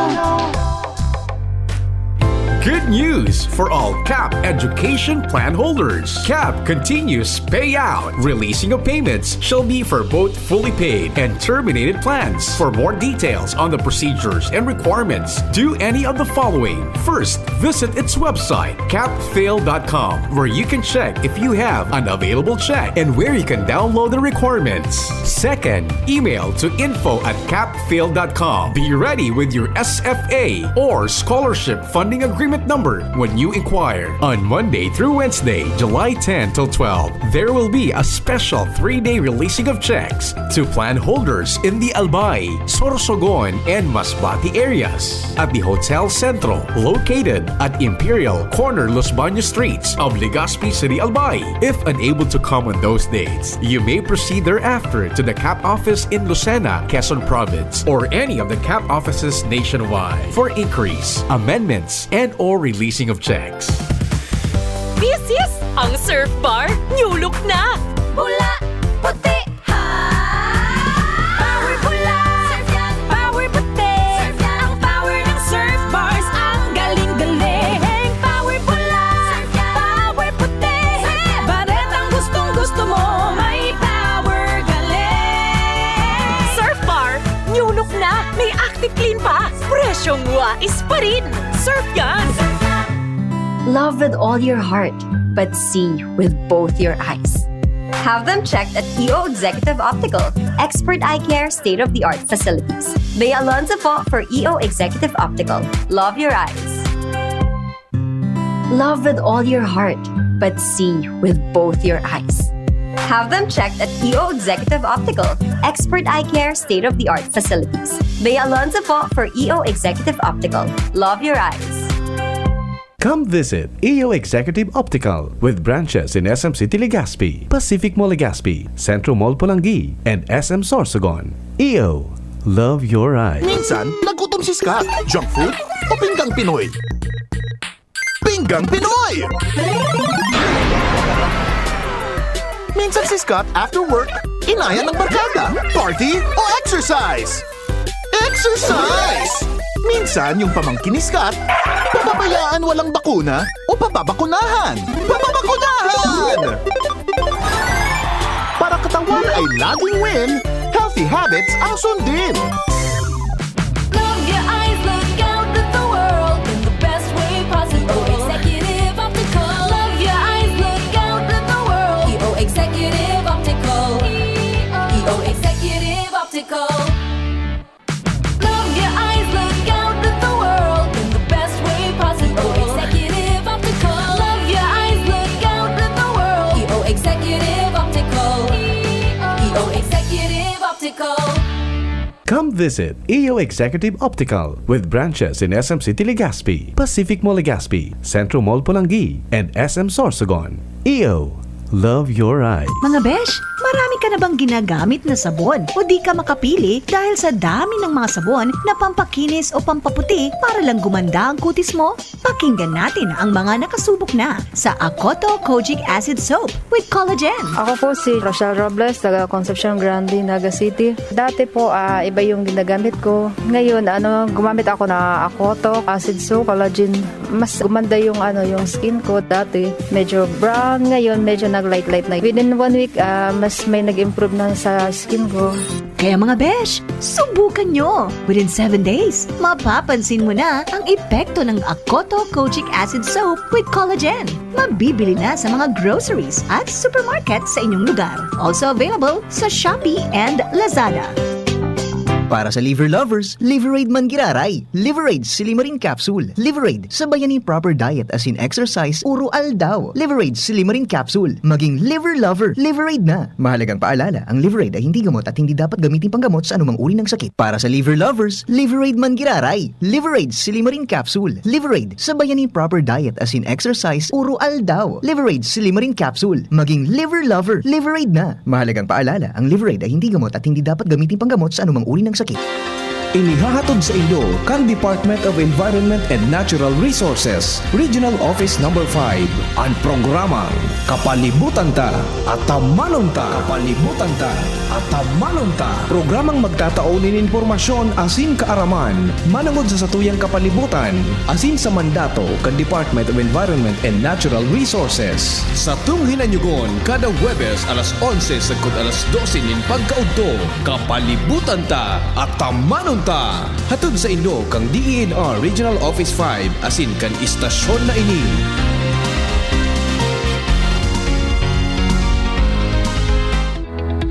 Good news for all CAP Education Plan holders. CAP continuous payout. Releasing of payments shall be for both fully paid and terminated plans. For more details on the procedures and requirements, do any of the following. First, visit its website, capfail dot com, where you can check if you have an available check and where you can download the requirements. Second, email to info at capfail dot com. Be ready with your S F A or scholarship funding agreement number when you inquire. On Monday through Wednesday, July ten till twelve, there will be a special three-day releasing of checks to plan holders in the Albay, Sorsogon, and Masbate areas at the Hotel Centro, located at Imperial, corner Los Baños Streets of Legazpi City, Albay. If unable to come on those dates, you may proceed thereafter to the CAP office in Lucena, Quezon Province, or any of the CAP offices nationwide for inquiries, amendments, and or releasing of checks. This is ang Surf Bar New Look na! Pula, puti, ha! Power pula, surf yan, power puti. Surf yan, ang power ng Surf Bars, ang galing-galing. Power pula, surf yan, power puti. Surf yan, baretang gustong-gusto mo, may power galing. Surf Bar New Look na! May Active Clean pa! Presyong wais pa rin! Surf yan! Love with all your heart, but see with both your eyes. Have them checked at E O Executive Optical. Expert eye care, state-of-the-art facilities. Bea Alonzo po for E O Executive Optical. Love your eyes. Love with all your heart, but see with both your eyes. Have them checked at E O Executive Optical. Expert eye care, state-of-the-art facilities. Bea Alonzo po for E O Executive Optical. Love your eyes. Come visit E O Executive Optical with branches in S M City Legazpi, Pacific Mall Legazpi, Centro Mall Polangui, and S M Sorsogon. E O, love your eyes. Minsan, nagutom si Scott. Junk food o pinggang Pinoy? Pinggang Pinoy! Minsan si Scott after work, inaya ng barkada, party o exercise. Exercise! Minsan yung pamangkin ni Scott, pababayaan walang bakuna o pababakunahan. Pababakunahan! Para katawan ay laging win, healthy habits ang sundin. Love your eyes, look out at the world in the best way possible. E O Executive Optical. Love your eyes, look out at the world. E O Executive Optical. E O Executive Optical. Love your eyes, look out at the world in the best way possible. E O Executive Optical. Love your eyes, look out at the world. E O Executive Optical. E O Executive Optical. Come visit E O Executive Optical with branches in S M City Legazpi, Pacific Mall Legazpi, Centro Mall Polangui, and S M Sorsogon. E O, love your eyes. Mga besh, marami ka na bang ginagamit na sabon o di ka makapili dahil sa dami ng mga sabon na pampakinis o pampaputi para lang gumanda ang kutis mo? Pakinggan natin ang mga nakasubok na sa Akoto Kojic Acid Soap with Collagen. Ako po si Rochelle Robles, taga Concepcion Grande, Naga City. Dati po, ah, iba yung ginagamit ko. Ngayon, ano, gumamit ako na Akoto Acid Soap, Collagen. Mas gumanda yung, ano, yung skin ko. Dati, medyo brown. Ngayon, medyo Light-light na. Within one week, ah, mas may nag-improve na sa skin ko. Kaya mga besh, subukan nyo! Within seven days, mapapansin mo na ang epekto ng Akoto Kojic Acid Soap with Collagen. Mabibili na sa mga groceries at supermarket sa inyong lugar. Also available sa Shopee and Lazada. Para sa liver lovers, Liverade man giraray. Liverade Silimarin Capsule. Liverade, sabayan nin proper diet asin exercise uro aldaw. Liverade Silimarin Capsule. Maging liver lover, Liverade na. Mahalagang paalala, ang Liverade ay hindi gamot at hindi dapat gamitin panggamot sa anumang uri ng sakit. Para sa liver lovers, Liverade man giraray. Liverade Silimarin Capsule. Liverade, sabayan nin proper diet asin exercise uro aldaw. Liverade Silimarin Capsule. Maging liver lover, Liverade na. Mahalagang paalala, ang Liverade ay hindi gamot at hindi dapat gamitin panggamot sa anumang uri ng sakit. Inihahatod sa inyo kan Department of Environment and Natural Resources, Regional Office Number five, an programang Kapalibutan Ta, Atamanon Ta. Kapalibutan Ta, Atamanon Ta. Programang magtatao nin impormasyon asin kaaraman manongod sa satuyang kapalibutan asin sa mandato kan Department of Environment and Natural Resources. Satong hinanyugon kada Huwebes alas onse sagkod alas dose nin pagkaudto. Kapalibutan Ta, Atamanon Ta. Hatod sa inyo kan D E N R Regional Office five asin kan istasyon na ini.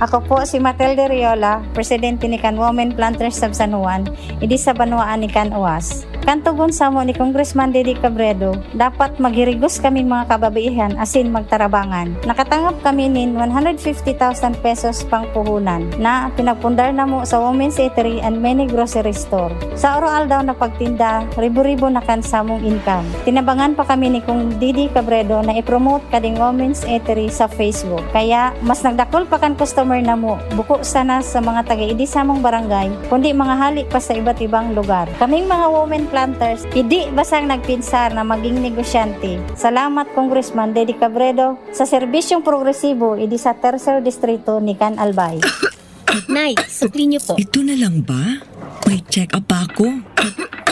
Ako po si Matilde Riola, presidente ni kan Women Planters of San Juan, idi sa banwaan ni kan Oas. Kan togon samo ni Congressman Dede Cabredo, dapat maghirigos kaming mga kababaihan asin magtarabangan. Nakatangop kami nin one hundred fifty thousand pesos pangpuhunan na pinagpundar namo sa Women's Eatery and many grocery store. Sa oro-aldaw na pagtinda, ribo-ribo na kan samong income. Tinabangan pa kami ni Kong Didi Cabredo na i-promote kading Women's Eatery sa Facebook. Kaya, mas nagdakul pa kan customer namo, buko sana sa mga taga-idi samong barangay, kundi mga hali pa sa iba't ibang lugar. Kaming mga women planters, idi basang nagpinsar na maging negosyante. Salamat, Congressman Dede Cabredo, sa serbisyong progresibo idi sa Tercer Distrito ni Can Albay. Nay, sukli niyo po. Ito na lang ba? May check-up pa ako.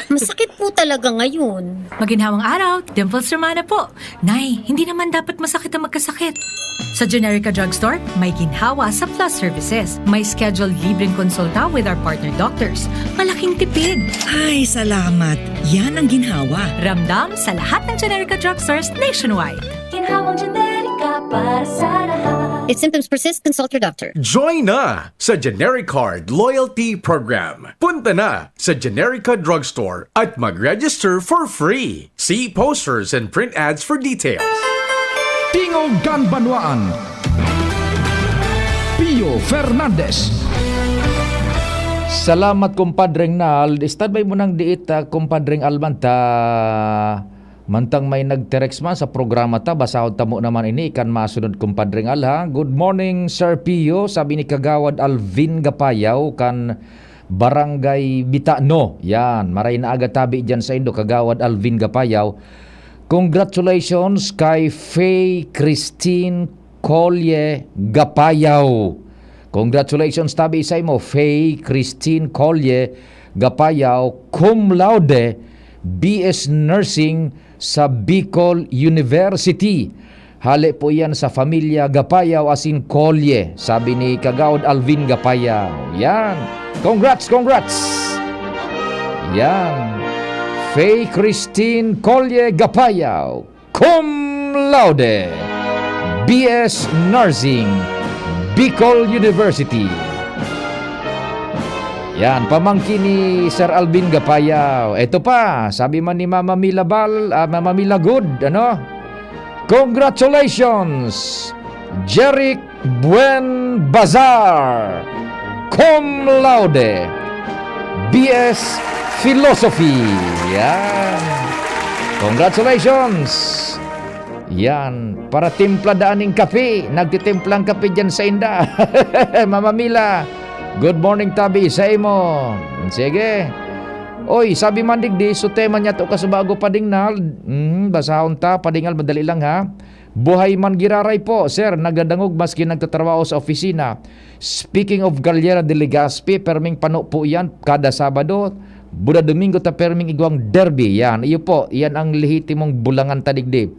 Masakit po talaga ngayon. Maginhawang araw, Dimples Romana po. Nay, hindi naman dapat masakit ang magkasakit. Sa Generica Drugstore, may ginhawa sa Plus Services. May scheduled libreng konsulta with our partner doctors. Malaking tipid. Ay, salamat. Yan ang ginhawa. Ramdam sa lahat ng Generica Drugstores nationwide. Ginhawang Generica para sa lahat. If symptoms persist, consult your doctor. Join na sa Genericard Loyalty Program. Punta na sa Generica Drugstore at mag-register for free. See posters and print ads for details. Tingog kan Banwaan. Pio Fernandez. Salamat, Kumpadreng Nald. Standby mo nang diit, ah, Kumpadreng Alman, ta mantang may nagtext man sa programa ta, basahon ta mo naman ini kan masunod, Kumpadreng Al, ha. "Good morning, Sir Pio," sabi ni Kagawad Alvin Gapayaw kan Barangay Bitano. Yan, maray na aga tabi dyan sa indo, Kagawad Alvin Gapayaw. Congratulations kay Faye Christine Colye Gapayaw. Congratulations tabi sa imo, Faye Christine Colye Gapayaw, cum laude, B S Nursing sa Bicol University. Hale po yan sa pamilya Gapayaw asin Colye, sabi ni Kagawad Alvin Gapayaw. Yan. Congrats, congrats! Yan. Faye Christine Colye Gapayaw, cum laude, B S Nursing, Bicol University. Yan, pamangkin ni Sir Alvin Gapayaw. Eto pa, sabi man ni Mama Mila Bal, ah, Mama Mila Good, ano? Congratulations, Jeric Buen Bazar, cum laude, B S Philosophy. Yan. Congratulations. Yan. Para timpla daan ning kape. Nagtitimplang kape dyan sa inda. Mama Mila, good morning tabi sa imo. Sige. Oy, sabi man digdi, so tema niya to kasubago, Padingnal. Hmm, basahon ta, Padingnal, madali lang ha. Buhay man giraray po, sir, nagadangog maski nagtatrabaho sa opisina. Speaking of Galera de Legazpi, perming pano po yan, kada Sabado, Buda Domingo ta perming igwang derby. Yan, iyo po, yan ang lehitimong bulangan ta digdi.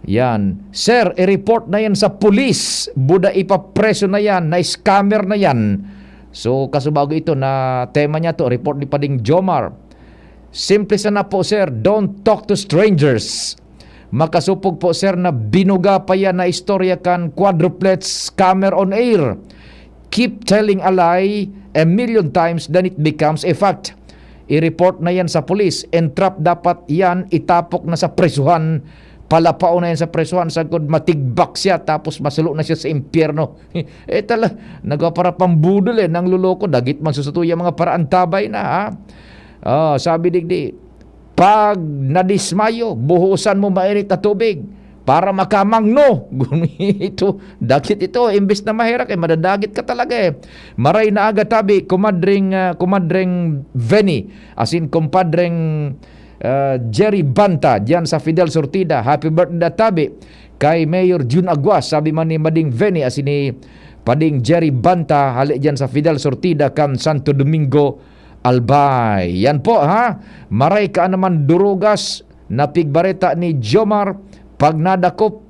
Yan. Sir, i-report na yan sa pulis. Buda ipapreso na yan, na scammer na yan. So, kasubago ito na tema niya to, report ni Pading Jomar. Simple sana po, sir, don't talk to strangers. Makasupog po, sir, na binuga pa yan na istorya kan quadruplets scammer on air. Keep telling a lie a million times, then it becomes a fact. I-report na yan sa pulis. Entrap dapat yan, itapok na sa presuhan. Palapaon na yan sa presuhan, sagkod matigbak siya, tapos masulo na siya sa impyerno. Eh, tala, nagpapara pambudol eh, nang loloko, dagit man susutuya mga paraan tabay na, ha? Oh, sabi digdi, pag nadismayo, buhusan mo mainit na tubig para makamangno. Ito, dagit ito, imbes na maherak, eh, madadagit ka talaga eh. Maray na aga tabi, kumadring, ah, kumadring Veni, asin kumpadring, ah, Jerry Banta, diyan sa Fidel Sortida. Happy birthday tabi kay Mayor Jun Aguas, sabi man ni Mading Veni, asin ni Pading Jerry Banta, hali diyan sa Fidel Sortida, kan Santo Domingo, Albay. Yan po, ha? Maray ka naman durugas, napigbareta ni Jomar, pag nadakop,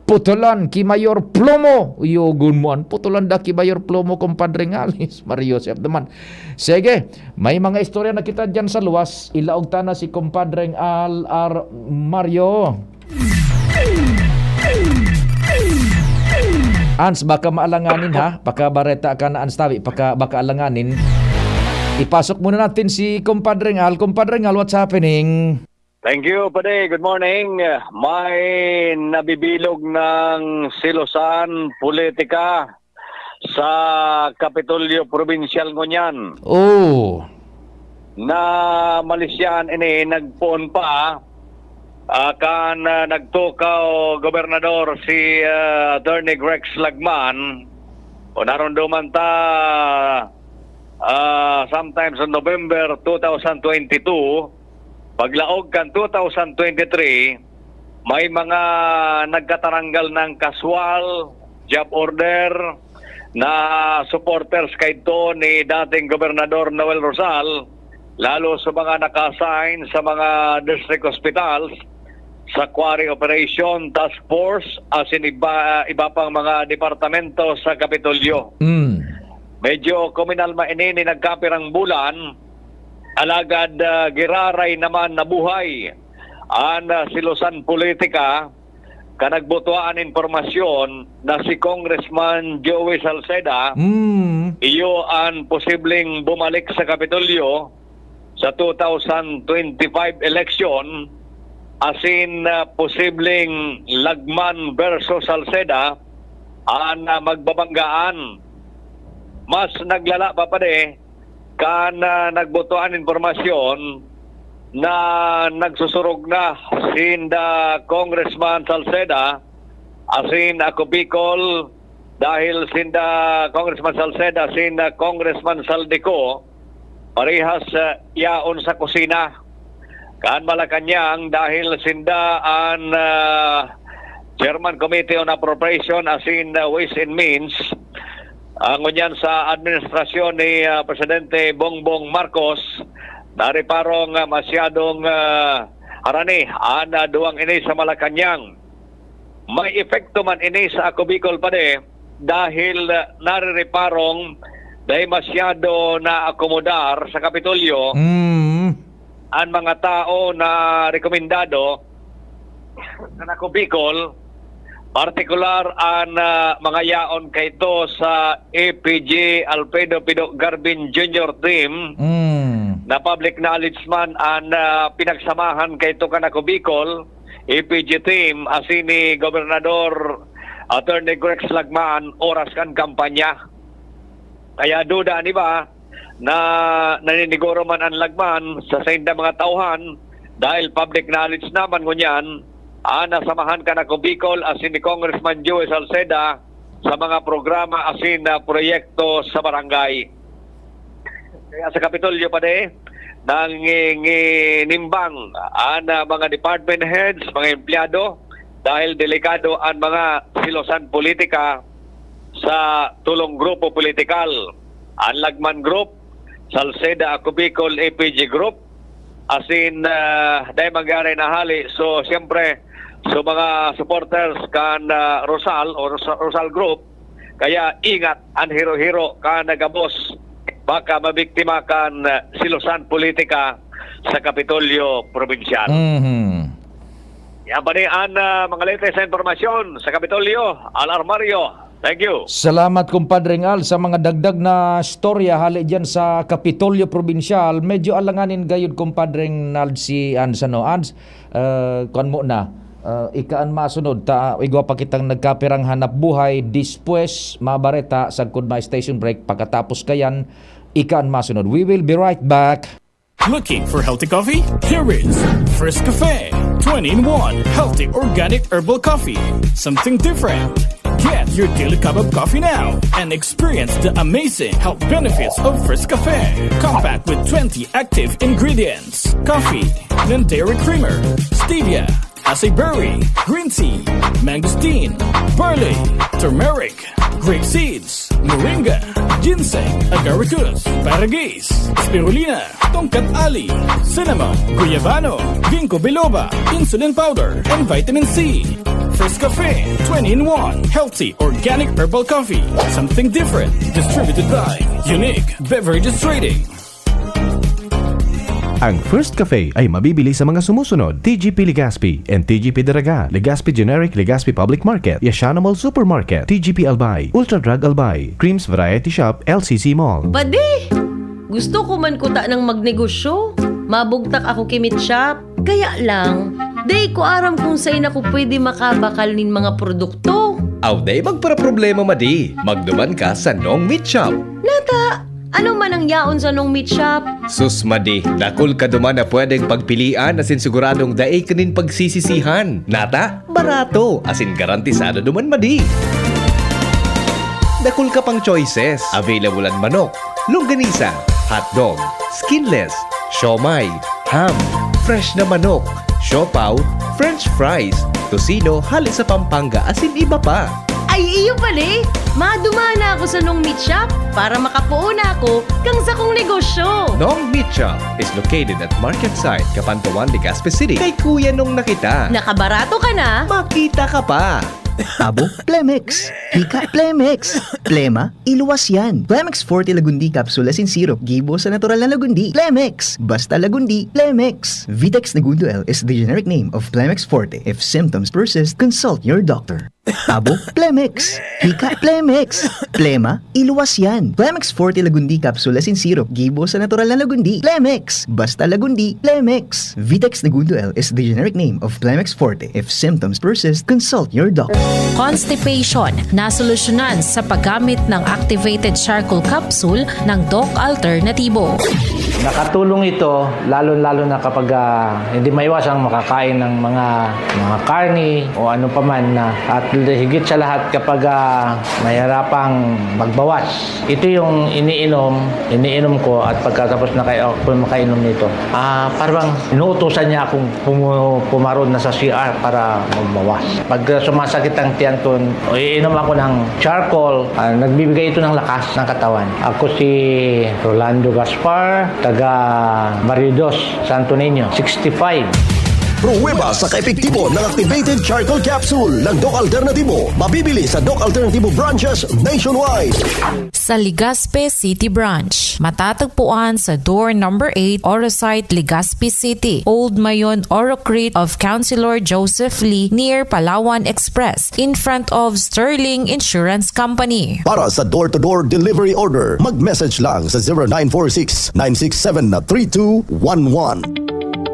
putulan ki Mayor Plomo. Uyogon mo an putulan da ki Mayor Plomo, kumpadre Ngalis. Mario Joseph naman. Sige, may mga istorya na kita dyan sa luwas. Ilaog ta na si kumpadreng Al Ar Mario. Ans, baka maalanganin ha? Pakabareta ka na, Ans, tabi. Paka, baka alanganin. Ipasok muna natin si kumpadreng Al. Kumpadreng Al, what's happening? Thank you, Pade. Good morning. May nabibilog ng silosan politika sa Kapitolyo Probinsyal ngunyan. Oh. Na malisyan ini nagpoon pa, ah, kan, ah, nagtukaw gobernador si, ah, Attorney Grex Lagman. O narunduman ta, ah, sometimes on November two thousand twenty-two, paglaog kan two thousand twenty-three, may mga nagkataranggal ng kaswal, job order, na supporters kaidto ni dating Gobernador Noel Rosal, lalo sa mga naka-assign sa mga district hospitals, sa quarry operation, task force, asin iba, iba pang mga departamento sa Kapitolyo. Mm. Medyo kuminalma ini ni nagkapirang bulan, alagad, ah, giraray naman na buhay an, ah, silosan politika, kan nagbutuan impormasyon na si Congressman Joey Salceda, Mm. iyo an posibleng bumalik sa Kapitolyo sa two thousand twenty-five election, asin, ah, posibleng Lagman versus Salceda an, ah, magbabanggaan. Mas naglala pa, Pade, kan, ah, nagbutuan impormasyon na nagsusurog na sinda Congressman Salceda asin Ako Bicol, dahil sinda Congressman Salceda, sinda Congressman Zaldy Co, parehas, ah, yaon sa kusina kan Malacañang, dahil sinda an, ah, Chairman Committee on Appropriation asin, ah, Ways and Means, ah, ngunyan sa administrasyon ni, ah, Presidente Bongbong Marcos, nareparong, ah, masyadong, ah, harani an, ah, duwang ini sa Malacañang. May epekto man ini sa Ako Bicol, Pade, dahil, ah, narereparong dai masyado naakomodar sa Kapitolyo Mm. an mga tao na rekomendado kan Ako Bicol, partikular an, ah, mga yaon kaito sa A P G Alfredo Pido Garbin Junior team Mm. na public knowledge man an, ah, pinagsamahan kaito kan Ako Bicol, A P G team, asin ni Gobernador Attorney Grex Lagman, oras kan kampanya. Kaya duda an iba na naniniguro man an Lagman sa saindang mga tauhan, dahil public knowledge naman ngunyan, ah, nasamahan kan Ako Bicol asin ni Congressman Joey Salceda sa mga programa asin na proyekto sa barangay. Kaya sa Kapitolyo, Pade, nanginginimbang an, ah, mga department heads, mga empleyado, dahil delikado an mga silosan politika sa tulong grupo politikal. An Lagman Group, Salceda Ako Bicol, A P G Group, asin, ah, dai mangyari na hali. So, siyempre, So, mga supporters kan, ah, Rosal o Rosa-, Rosal Group, kaya ingat an hiro-hiro kan gabos, baka mabiktima kan, ah, silosan politika sa Kapitolyo Probinsyal. Mhm. Yan pa ni an, ah, mga latest na impormasyon sa Kapitolyo, Al Armario. Thank you. Salamat, Compadre Al, sa mga dagdag na storya hali diyan sa Kapitolyo Probinsyal. Medyo alanganin gayud, Compadre Nald, si Ans, ano, Ans, eh, kuwan mo na, eh, ika an masunod. Ta, igwa pa kitang nagkapirang hanap buhay. Dispues, mabareta, sagkod ma-station break. Pagkatapos kayan, ika an masunod. We will be right back. Looking for healthy coffee? Here is First Cafe, twenty-in-one healthy organic herbal coffee. Something different. Get your daily cup of coffee now and experience the amazing health benefits of First Cafe. Compact with twenty active ingredients: coffee, non-dairy creamer, stevia, acai berry, green tea, mangosteen, barley, turmeric, grape seeds, moringa, ginseng, agaricus, paragis, spirulina, tongkat ali, cinnamon, guyabano, ginkgo biloba, insulin powder, and vitamin C. First Cafe, twenty-in-one healthy organic herbal coffee. Something different. Distributed by Unique Beverages Trading. Ang First Cafe ay mabibili sa mga sumusunod: T G P Legazpi and T G P Daraga, Legazpi Generic, Legazpi Public Market, Yashano Mall Supermarket, T G P Albay, Ultra Drug Albay, Creams Variety Shop, L C C Mall. Padi! Gusto ko man kuta ng magnegosyo. Mabugtak ako ki Meat Shop. Kaya lang, dai ko aram kung sain ako pwede makabakal nin mga produkto. Aw, dai magparaproblema, madi. Magduman ka sa Nong Meat Shop. Nata, ano man ang yaon sa Nong Meat Shop? Sus, madi, dakul ka duman na pwedeng pagpilian asin siguradong dai ka nin pagsisisihan. Nata, barato asin garantisado duman, madi. Dakul ka pang choices. Available an manok, longganisa, hotdog, skinless, siomai, ham, fresh na manok, siopaw, french fries, tocino hale sa Pampanga asin iba pa. Ay, iyo pala eh! Maduman na ako sa Nong Meat Shop para makapoon na ako kan sakong negosyo. Nong Meat Shop is located at Market Site, Kapantawan, Legazpi City. Kay Kuya Nong na kita. Nakabarato ka na? Makita ka pa. Abo, Plemex. Hika, Plemex. Plema, iluwas yan. Plemex Forte Lagundi Capsule asin Syrup, gibo sa natural na lagundi. Plemex. Basta lagundi, Plemex. Vitex Negundo L is the generic name of Plemex Forte. If symptoms persist, consult your doctor. Abo, Plemex. Hika, Plemex. Plema, iluwas yan. Plemex Forte Lagundi Capsule asin Syrup, gibo sa natural na lagundi. Plemex. Basta lagundi, Plemex. Vitex Negundo L is the generic name of Plemex Forte. If symptoms persist, consult your doctor. Constipation, nasolusyonan sa paggamit ng activated charcoal capsule ng Doc Alternatibo. Nakatulong ito, lalo-lalo na kapag, ah, hindi maiwasang makakain ng mga, mga karne o ano pa man na, at higit sa lahat kapag, ah, mahirapang magbawas. Ito yung iniinom, iniinom ko at pagkatapos na kayo ako makainom nito, ah, parang inuutusan niya akong pumu-, pumarod na sa C R para magbawas. Pag, ah, sumasakit ang tiyan ko, iinom ako ng charcoal, ah, nagbibigay ito ng lakas ng katawan. Ako si Rolando Gaspar, taga Barrio Dos, Santo Niño, sixty-five. Pruweba sa kaepektibo ng activated charcoal capsule ng Doc Alternatibo. Mabibili sa Doc Alternatibo branches nationwide. Sa Legazpi City Branch, matatagpuan sa door number eight, Oro Site, Legazpi City, Old Mayon, Oro Crete of Councilor Joseph Lee, near Palawan Express, in front of Sterling Insurance Company. Para sa door-to-door delivery order, mag-message lang sa zero nine four six, nine six seven, three two one one.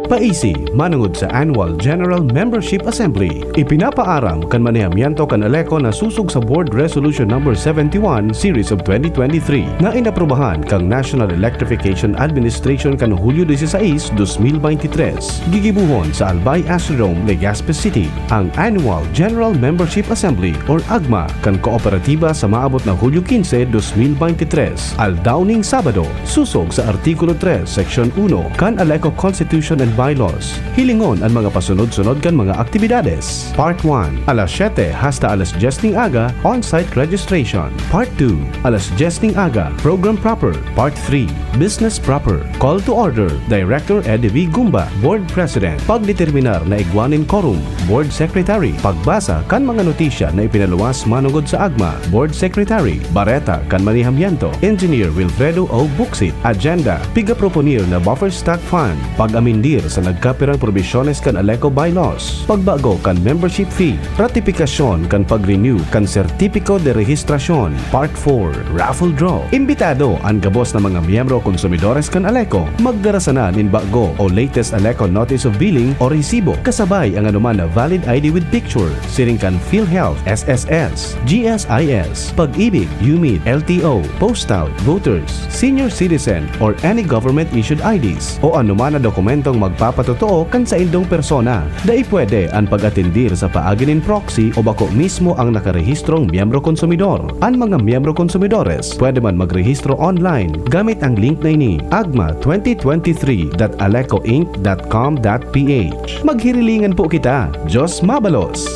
Paisi, manongod sa Annual General Membership Assembly. Ipinapaaram kan manehamiento kan ALECO na susog sa Board Resolution Number seventy-one, Series of twenty twenty-three, na inaprubahan kan National Electrification Administration kan Hulyo dieciséis, dos mil veintitrés. Gigibohon sa Albay Astrodome, Legazpi City. Ang Annual General Membership Assembly or AGMA kan kooperatiba sa maabot na Hulyo quince, dos mil veintitrés, aldaw ning Sabado, susog sa Artikulo tres, Seksyon uno kan ALECO Constitution and bylaws. Hilingon an mga pasunod-sunod kan mga aktibidades. Part one, alas siyete hasta alas dyes ning aga, on-site registration. Part two, alas dyes ning aga, program proper. Part three, business proper. Call to order, Director Eddie V. Gumba, Board President. Pagdeterminar na igwa nin quorum, Board Secretary. Pagbasa kan mga notisya na ipinaluwas manongod sa agma, Board Secretary. Bareta kan manihamiento, Engineer Wilfredo O. Buxit. Agenda, pigaproponir na buffer stock fund. Pag-amindir sa nagkapirang probisyones kan ALECO bylaws. Pagbago kan membership fee. Ratipikasyon kan pag-renew kan sertipiko de rehistrasyon. Part four, raffle draw. Imbitado an gabos na mga miyembro o konsumidores kan ALECO. Magdara sana nin bago o latest ALECO notice of billing o resibo, kasabay ang anuman na valid I D with picture, siring kan PhilHealth, S S S, G S I S, Pag-ibig, UMID, L T O, postal, voters, senior citizen, or any government-issued I Ds, o anuman na dokumentong magpapatotoo kan saindong persona. Dai pwede an pag-atendir sa paagi nin proxy o bako mismo ang nakarehistrong miyembro konsumidor. An mga miyembro konsumidores pwede man magrehistro online gamit ang link na ini, agma twenty twenty-three dot alecoinc dot com dot ph. Maghirilingan po kita. Diyos mabalos!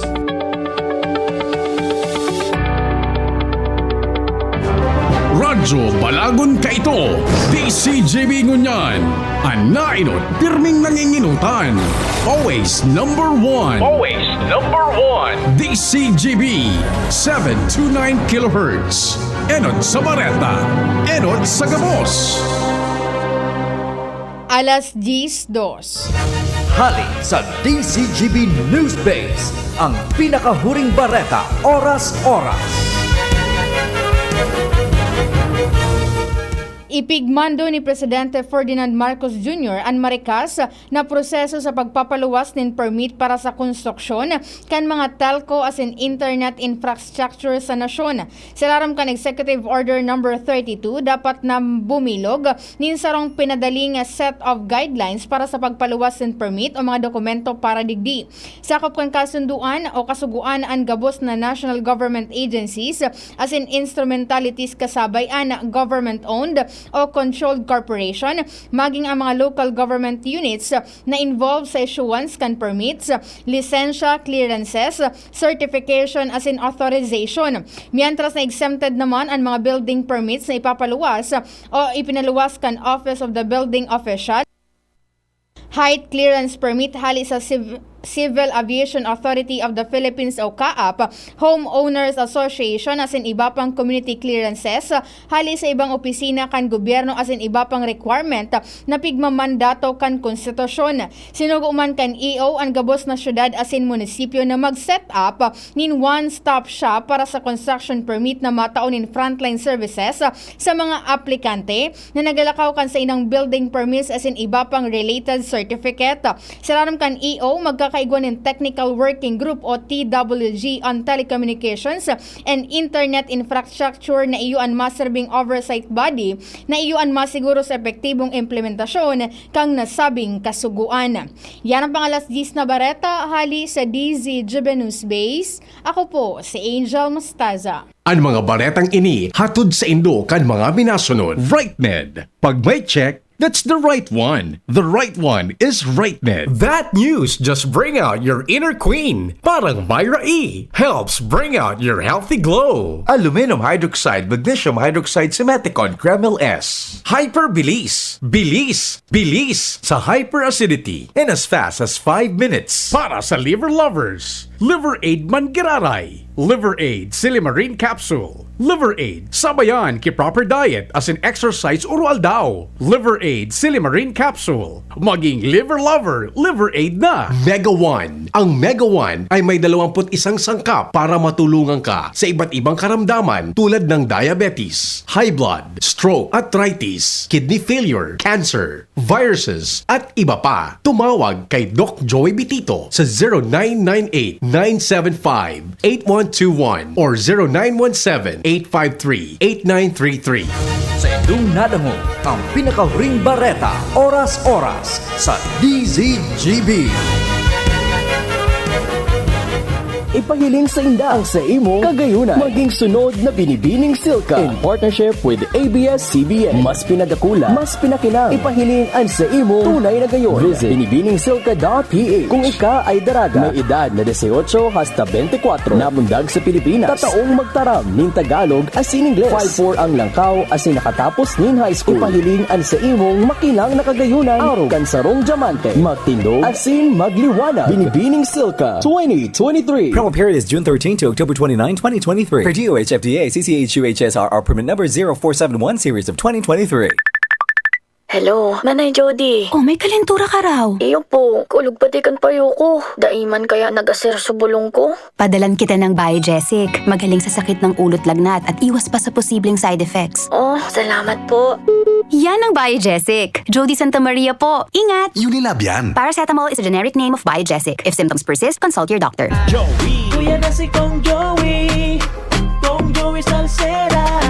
Radyo Balagon Kaito, D C G B ngunyan. An naenot, pirming nangingenotan. Always number one. Always number one. D C G B, seven two nine kilohertz. Enot sa Bareta, enot sa gabos. Alas diyes dos. Hali sa D C G B News Base, ang pinakahuring bareta, oras-oras. Ipigmando ni Presidente Ferdinand Marcos Junior an marikas na proseso sa pagpapaluwas nin permit para sa konstruksyon kan mga telco asin internet infrastructure sa nasyon. Sa larom kan Executive Order Number thirty-two, dapat na bumilog nin sarong pinadaling set of guidelines para sa pagpaluwas nin permit o mga dokumento para digdi. Sakop kan kasundoan o kasugoan an gabos na national government agencies asin instrumentalities kasabay an government-owned o controlled corporation, maging ang mga local government units na involved sa issuance kan permits, lisensya, clearances, certification asin authorization. Mientras na exempted naman an mga building permits na ipapaluwas o ipinaluwas kan Office of the Building Official, height clearance permit hali sa Civ-, Civil Aviation Authority of the Philippines o CAAP, Homeowners Association asin iba pang community clearances hali sa ibang opisina kan gobyerno asin iba pang requirement na pigmamandato kan konstitusyon. Sinugo man kan E O an gabos na syudad asin munisipyo na mag-set up nin one-stop shop para sa construction permit na matao nin frontline services sa mga aplikante na nagalakaw kan saindang building permits asin iba pang related certificate. Sa larom kan E O, magkakaigwa nin Technical Working Group o T W G on Telecommunications and Internet Infrastructure na iyo an maserbing oversight body na iyo an masiguro sa epektibong implementasyon kan nasabing kasugoan. Yan ang pang-alas diyes na bareta hali sa D Z G B News Base. Ako po si Angel Mostaza. An mga baretang ini hatod saindo kan mga minasunod. RightNed. Pag may check, that's the right one. The right one is RightNed. That news just bring out your inner queen. Parang Myra E helps bring out your healthy glow. Aluminum hydroxide, magnesium hydroxide, Simeticone, Kremil S. Hyperbilis. Bilis. Bilis sa hyperacidity in as fast as five minutes. Para sa liver lovers, Liver Aid man giraray. Liver Aid Silimarin Capsule. Liver Aid, sabayan ki proper diet asin exercise uro-aldaw. Liver Aid Silimarin Capsule. Maging liver lover, Liver Aid na. Mega One. Ang Mega One ay may dalawampu't isang sangkap para matulungan ka sa iba't ibang karamdaman tulad ng diabetes, high blood, stroke, arthritis, kidney failure, cancer, viruses, at iba pa. Tumawag kay Doc Joey Bitito sa zero nine nine eight, nine seven five, eight one two one or zero nine one seven, eight five three, eight nine three three. Sa indong nadangog ang pinakahuring bareta, oras-oras, sa D Z G B. Ipahiling sa inda ang sa imong kagayunan. Maging sunod na Binibining Silka in partnership with A B S C B N. Mas pinadakula, mas pinakinang. Ipahiling ang sa imong tunay na gayon. Visit binibining silka dot P H. Kung ika ay daraga, may edad na dieciocho hasta veinticuatro, namundag sa Pilipinas, tataong magtaram nin Tagalog asin Ingles. Five four ang langkaw asin nakatapos nin high school. Ipahiling ang sa imong makinang na kagayunan. Arog kan sarong diamante. Magtindog asin magliwanag. Binibining Silka twenty twenty-three. Promo period is June thirteen to October twenty-nine, twenty twenty-three. Per D O H F D A, C C H U H S R R permit number zero four seven one series of twenty twenty-three. Hello, Nanay Jody. Oh, may kalentura ka raw. Iyo po, kulog pati kan payo ko. Dai man kaya nag-aser sa bulong ko. Padalan kita ng Biogesic. Magaling sa sakit ng ulo't lagnat at iwas pa sa posibleng side effects. Oh, salamat po. Yan ang Biogesic. Jody Santa Maria po. Ingat! Unilab yan. Paracetamol is a generic name of Biogesic. If symptoms persist, consult your doctor. Joey. Kuya na si Kong Joey. Kong Joey Salceda.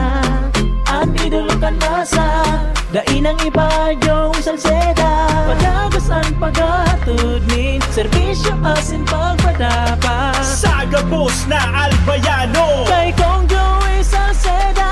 Ang idolo kan masa. Dai nang iba, Joey Salceda. Padagas ang paghatod nin serbisyo asin pagpadapat. Sa gabos na Albayano. Kay Kong Joey Salceda.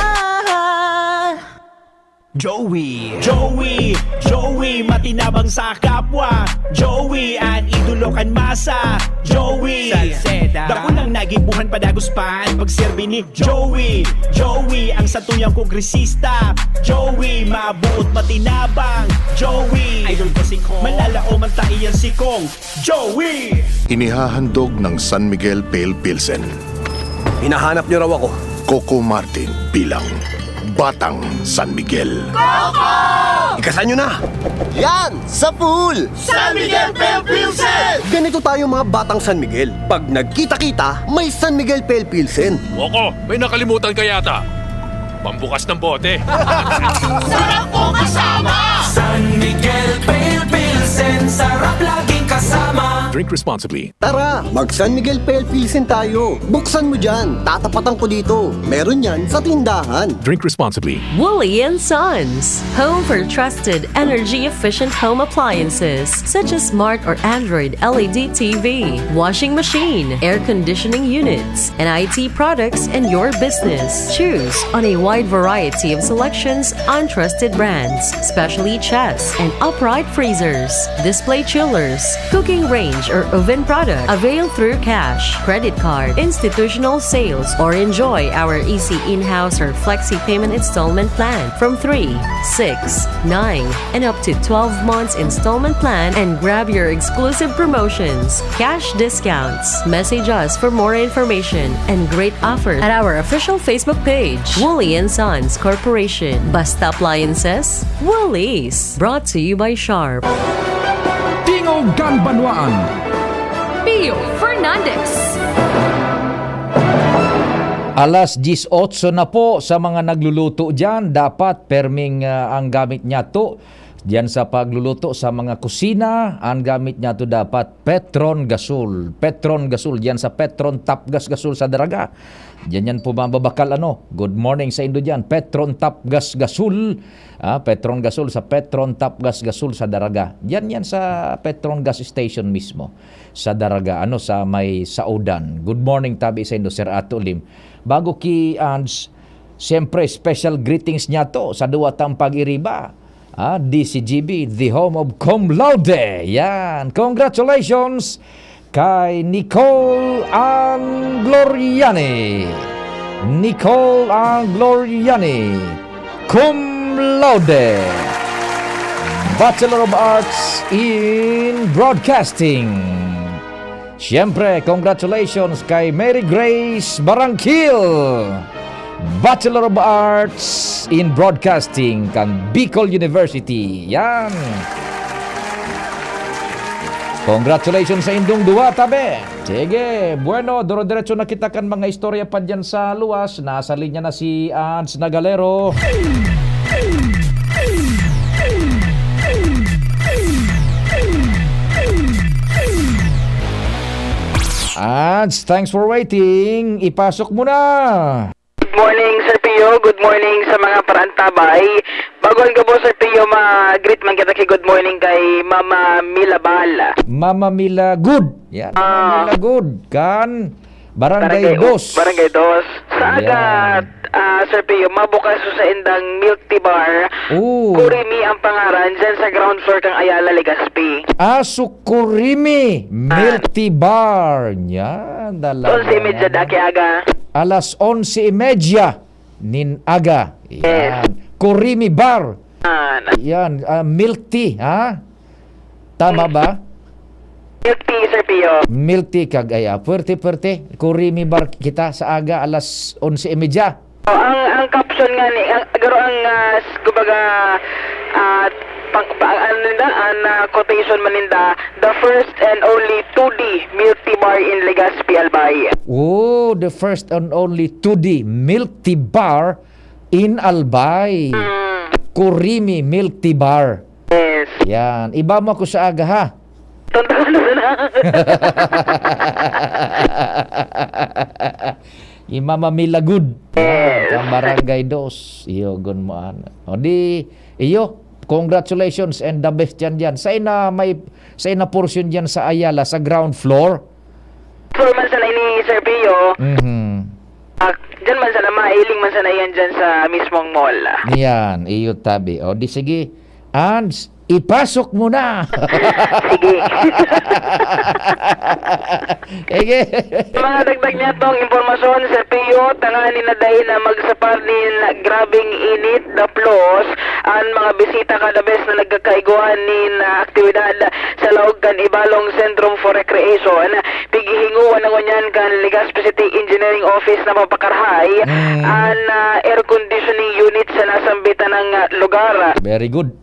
Joey. Joey, Joey, matinabang sa kapwa. Joey, an idolo kan masa. Joey, Salceda. Dakulang nagibuhan padagos pa an pagserbi ni Joey. Joey, ang satuyang kongresista. Joey, mabuot matinabang. Joey, idol ko si Kong. Malalaoman ta iyan si Kong. Joey! Inihahandog ng San Miguel Pale Pilsen. Hinahanap niyo raw ako. Coco Martin bilang Batang San Miguel. Coco! Ikasan niyo na! Yan! Sa pool! San Miguel Pale Pilsen! Ganito tayo, mga Batang San Miguel. Pag nagkita-kita, may San Miguel Pale Pilsen. Coco, may nakalimutan ka yata. Pambukas ng bote. Sarap po kasama! San Miguel Pale Pilsen, sarap laging kasama. Drink responsibly. Tara, mag San Miguel Pale Pilsen tayo. Buksan mo dyan, tatapatan ko dito. Meron yan sa tindahan. Drink responsibly. Woolly and Sons, home for trusted energy-efficient home appliances such as smart or Android L E D T V, washing machine, air conditioning units, and I T products in your business. Choose on a wide variety of selections on trusted brands, specially chests and upright freezers, display chillers, cooking range or oven product. Avail through cash, credit card, institutional sales, or enjoy our easy in-house or flexi payment installment plan from three, six, nine, and up to twelve months installment plan and grab your exclusive promotions, cash discounts. Message us for more information and great offers at our official Facebook page, Woolly and Sons Corporation. Basta Appliances, Woolies. Brought to you by Sharp. Tingog kan Banwaan. Pio Fernandez. Alas dieciocho na po sa mga nagluluto diyan. Dapat perming, ah, ang gamit niyato diyan sa pagluluto sa mga kusina, ang gamit niyato dapat Petron Gasol. Petron Gasol diyan sa Petron Tapgas Gasol sa Daraga. Diyan yan po mababakal, ano. Good morning sa indo diyan. Petron Tapgas Gasol. Ah, Petron Gasol sa Petron Tapgas Gasol sa Daraga. Diyan yan sa Petron gas station mismo. Sa Daraga, ano, sa may Saudan. Good morning tabi sa indo, Sir Ato Lim. Bago ki Ans, siyempre, special greetings niyato sa duwa tang pag-iriba. Ah, D C G B, the home of cum laude. Yan. Congratulations kay Nicole Angloriani. Nicole Angloriani, cum laude. Bachelor of Arts in Broadcasting. Siyempre, congratulations kay Mary Grace Barangkil, Bachelor of Arts in Broadcasting kan Bicol University. Yan. Congratulations sa indong duwa, tabi. Sige, bueno, duro-diretso na kita kan mga istorya pa dyan sa luwas. Nasa linya na si Ans Nagalero. Ans, thanks for waiting. Ipasok mo na. Good morning, Sir Pio. Good morning sa mga paraantabay. Bago ang gabo, Sir Pio, ma-greet man kita kay good morning kay Mama Mila Bal. Mama Mila Good. Yan. Ah. Mama Mila Good. Kan Barangay Barangay o-, Dos. Barangay Dos. Sa aga, Ayan. ah, Sir Pio, mabukas sa indang milk tea bar. Oo. Kurimi ang pangaran, dyan sa ground floor kang Ayala, Legazpi. Ah, so Kurimi Milk Ah. Tea Bar. Yan, dalawa Onse y media na. daki aga. Alas onse y media nin aga. Yes. Yan. Kurimi Bar. Ah, na- Yan, ah, milk tea, ha? Tama ba? Milk tea, Sir Pio. Milk tea kag, ay, ah, puwerte, puwerte. Kurimi bar kita sa aga, alas onse y media. Oh, ang, ang caption nga ni, ang, garo ang, ah, s-, kumbaga, ah, pang, pa, ang, ano ninda, ang, ah, quotation man ninda, "The first and only two D milk tea bar in Legazpi, Albay." Oh, the first and only two D milk tea bar in Albay. Mm. Kurimi Milk Tea Bar. Yes. Yan. Iba mo ako sa aga, ha? Tonto ka na sana. Imama Milagud. Yan, Yes. sa Barangay Dos. Iyo, gun mo, ano. O di, iyo, congratulations and the best yan dyan. Sa ina, may, sa ina portion dyan sa Ayala, sa ground floor. Floor man sana ini, Sir Pio. Mhm. Ah, dyan man sana, mailing man sana yan dyan sa mismong mall. Yan, iyo tabi. O di sige, Ans, ipasok mo na. Sige. Sige. Mga dagdag niya tong impormasyon, Sir Pio, tanganing na dai na magsapar nin grabeng init, daplos, an mga bisita kada bes na nagkakaiguan nin, ah, aktibidad sa laog kan Ibalong Centrum for Recreation. Pighihinguan na ngunyan kan Legazpi City Engineering Office na mapakarhay Mm. an, ah, air conditioning unit sa nasambitan ng, ah, lugar. Very good.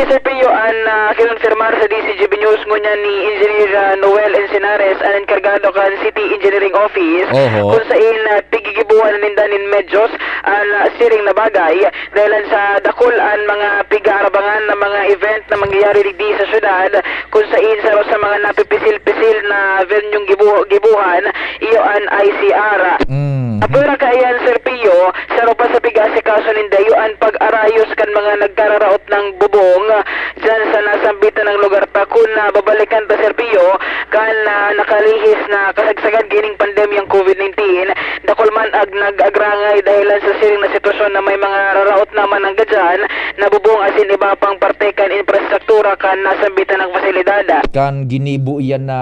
Sir Pio, an, ah, kinonfirmar sa D Z G B News ngunyan ni Engineer, ah, Noel Encinares, an enkargado kan City Engineering Office, Oho. kung sain, ah, pigigibuhan na ninda nin medyos an, ah, siring na bagay. Dahilan sa dakul an mga pigaarabangan na mga event na mangyayari digdi sa syudad, kung sain saro sa mga napipisil-pisil na venueng gibu-, gibuhan, iyo an I C R. Mm. Apwera kaiyan, Sir Pio, saro pa sa pig-aasikaso ninda, iyo an pag-arayos kan mga nagkararaot ng bubong, ah, dyan sa nasambitan ng lugar ta. Kun, ah, babalikan ta, Sir Pio, kan, ah, nakalihis na kasagsagan gining pandemyang covid nineteen, dakul man ag nag-agrangay dahilan sa siring na sitwasyon na may mga raraot naman ang gadyan na bubong asin iba pang parte kan infrastruktura kan nasambitan ng pasilidad. Kan ginibo iyan na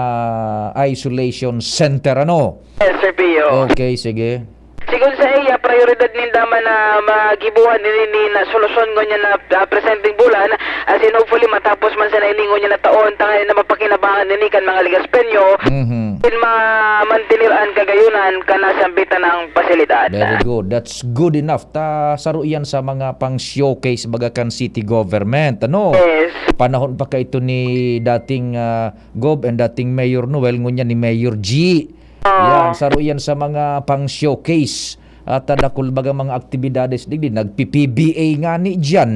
isolation center, ano? Yes, Sir Pio. Okay, sige. Sigon sa iya, prioridad ninda man na maghibuhan ini ni na solusyon ngunyan na, ah, presenteng bulan, asin hopefully matapos man sana ini ngunyan na taon, tanganing na mapakinabangan ini kan mga Legaspeño, Mhm. asin ma-mantener an kagayonan kan nasambitan na pasilidad. Very good. That's good enough. Ta, saro iyan sa mga pang-showcase baga kan city government, ano? Yes. Panahon pa kaito ni dating, ah, Gov and dating Mayor Noel, ngunyan ni Mayor G. Oo. Yan, saro yan sa mga pang-showcase. At, ah, dakul baga mga aktibidades digdi, nagpi-P B A ngani diyan.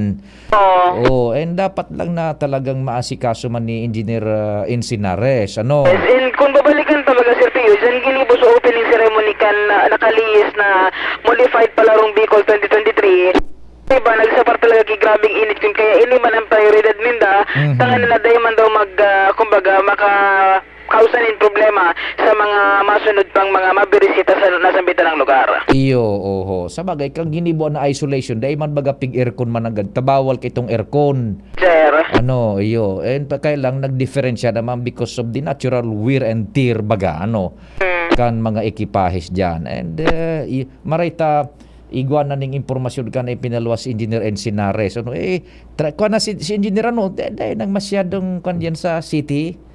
Oo. Oh, and dapat lang na talagang maasikaso man ni Engineer, ah, Encinares, ano? Yes, and kung babalikan talaga, Sir Pio, dyan ginibo sa opening ceremony kan, ah, nakalihis na modified Palarong Bicol twenty twenty-three. Diba, nagsapar talaga ki grabeng init kun kaya ini man ang prioridad ninda, Mhm. tanganing na dai man daw mag, ah, kumbaga, maka-, kausa nin problema sa mga masunod pang mga mabirisita sa nasambitan ng lugar. Iyo, oho. Sa bagay, kang ginibo na isolation, dai man baga pig-aircon man agad, ta bawal kaitong aircon. Sir. Ano, iyo. And pa, kaya lang, nagdiferensya naman because of the natural wear and tear baga, ano, Hmm. kan mga ekipahes dyan. And, eh, i-, maray ta, igwa na ning impormasyon kan ipinaluwas si Engineer Encinares. Ano, eh, tra-, kuwan na si, si Engineer, ano, da-, dai nang masyadong kuwan diyan sa city.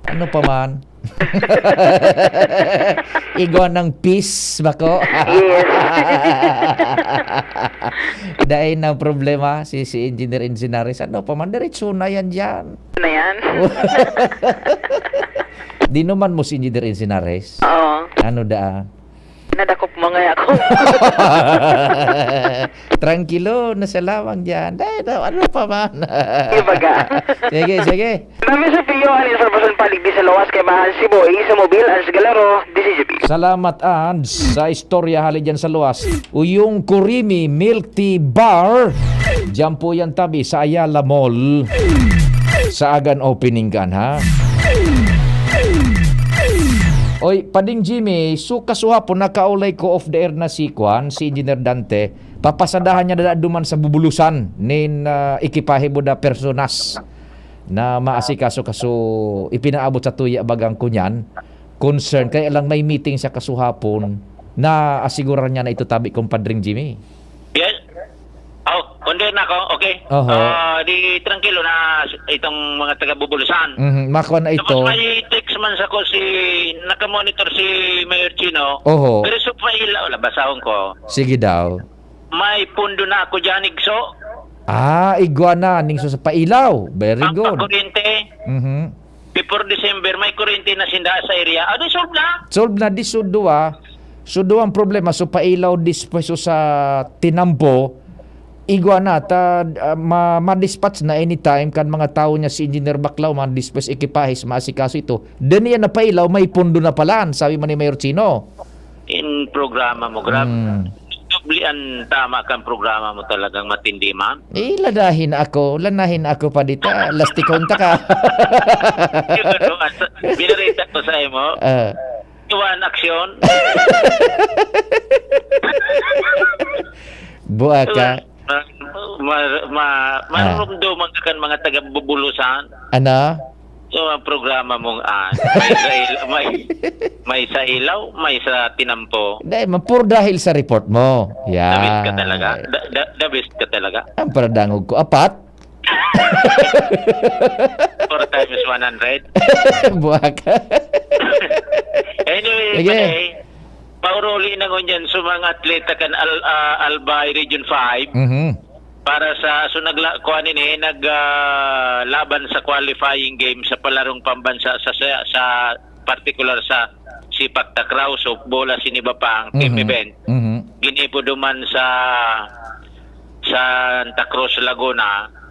Ano pa man? Igwa ng peace, bako? Yes. Dai na problema si, si Engineer Encinares. Ano pa man, diretso na yan diyan. Na yan? Dinuman mo si Engineer Encinares? Oo. Ano daan? Nadakop mo nga ako. Trangkilo na siya lamang diyan. Dai na, ano pa man? Ibaga. Sige, sige. Mami sa Pio, an impormasyon paligdi sa luwas kaibahan Cebu, sa Mobil, Ans Galaro, D Z G B. Salamat, Ans, sa istorya hali diyan sa luwas. Uyong Kurimi Milk Tea Bar. Diyan po yan tabi sa Ayala Mall. Sa agan opening kan, ha? Oy, Pading Jimmy, so kasuhapon nakaulay ko off the air na si kuan, si Engineer Dante. Papasadahan niya na duman sa bubulusan nin, ah, ekipahe mo na personas na maasikaso kaso ipinaabot sa tuya bagang kunyan concern. Kaya lang may meeting siya kasuhapon na asiguran niya na ito tabi, Compadring Jimmy. Yes. Oh, kundi na ako. Okay. Oho. Ah, di trangkilo na itong mga taga-Bubulusan. Mhm, makuha na Tapos ito. May text man sa ko si, nakamonitor si Mayor Chino. Oho. Pero sa Paila, wala, basahon ko. Sige daw. May pundo na ako dyan, Igso. Ah, igwa na, ning sa Pailaw. Very Ang good. Pakuryente. Mhm. Before December, may kuryente na sinda sa area. Ah, di solve na. Solve na, di so duwa. So duwa ang problema. So Pailaw, dispuesto sa tinampo. Igwa na, ta, ah, ma-, ma-dispatch na anytime kan mga tawo niya si Engineer Baclaw, ma-dispatch ekipahes, maasikaso ito. Then yan na Pailaw, may pundo na pala, sabi man ni Mayor Chino. In programa mo, grabe. Mm. Doble ang tama kang programa mo, talagang matindi, man. Eh, lanahin ako, lanahin ako pa dita, lastikon ta ka. Yun, ano, binarita ko sa imo. Ah. Iwan aksyon. Buha ka. Ma-, ma-, ma-, Ah. marumduman ka kan mga taga-Bubulusan. Ano? So, ang programa mong, ah, may sa il-, may, may sa ilaw, may sa tinampo. Dahil man, puro dahil sa report mo. Yan. The best ka talaga. The, the, the best ka talaga. Ang paradangog ko. Apat? Four times one hundred. Buwak. Anyway, Sige. Pare, pauruli na ngunyan sa mga atleta kan Al-, ah, Albay Region five. Mhm. Para sa, so, nagla-, kuha nini, nag, ah, laban sa qualifying game sa palarong pambansa sa, sa, sa partikular sa sipak takraw, so, bola, siniba pa ang team Mhm. event. Mhm. Ginibo duman sa Santa Cruz, Laguna.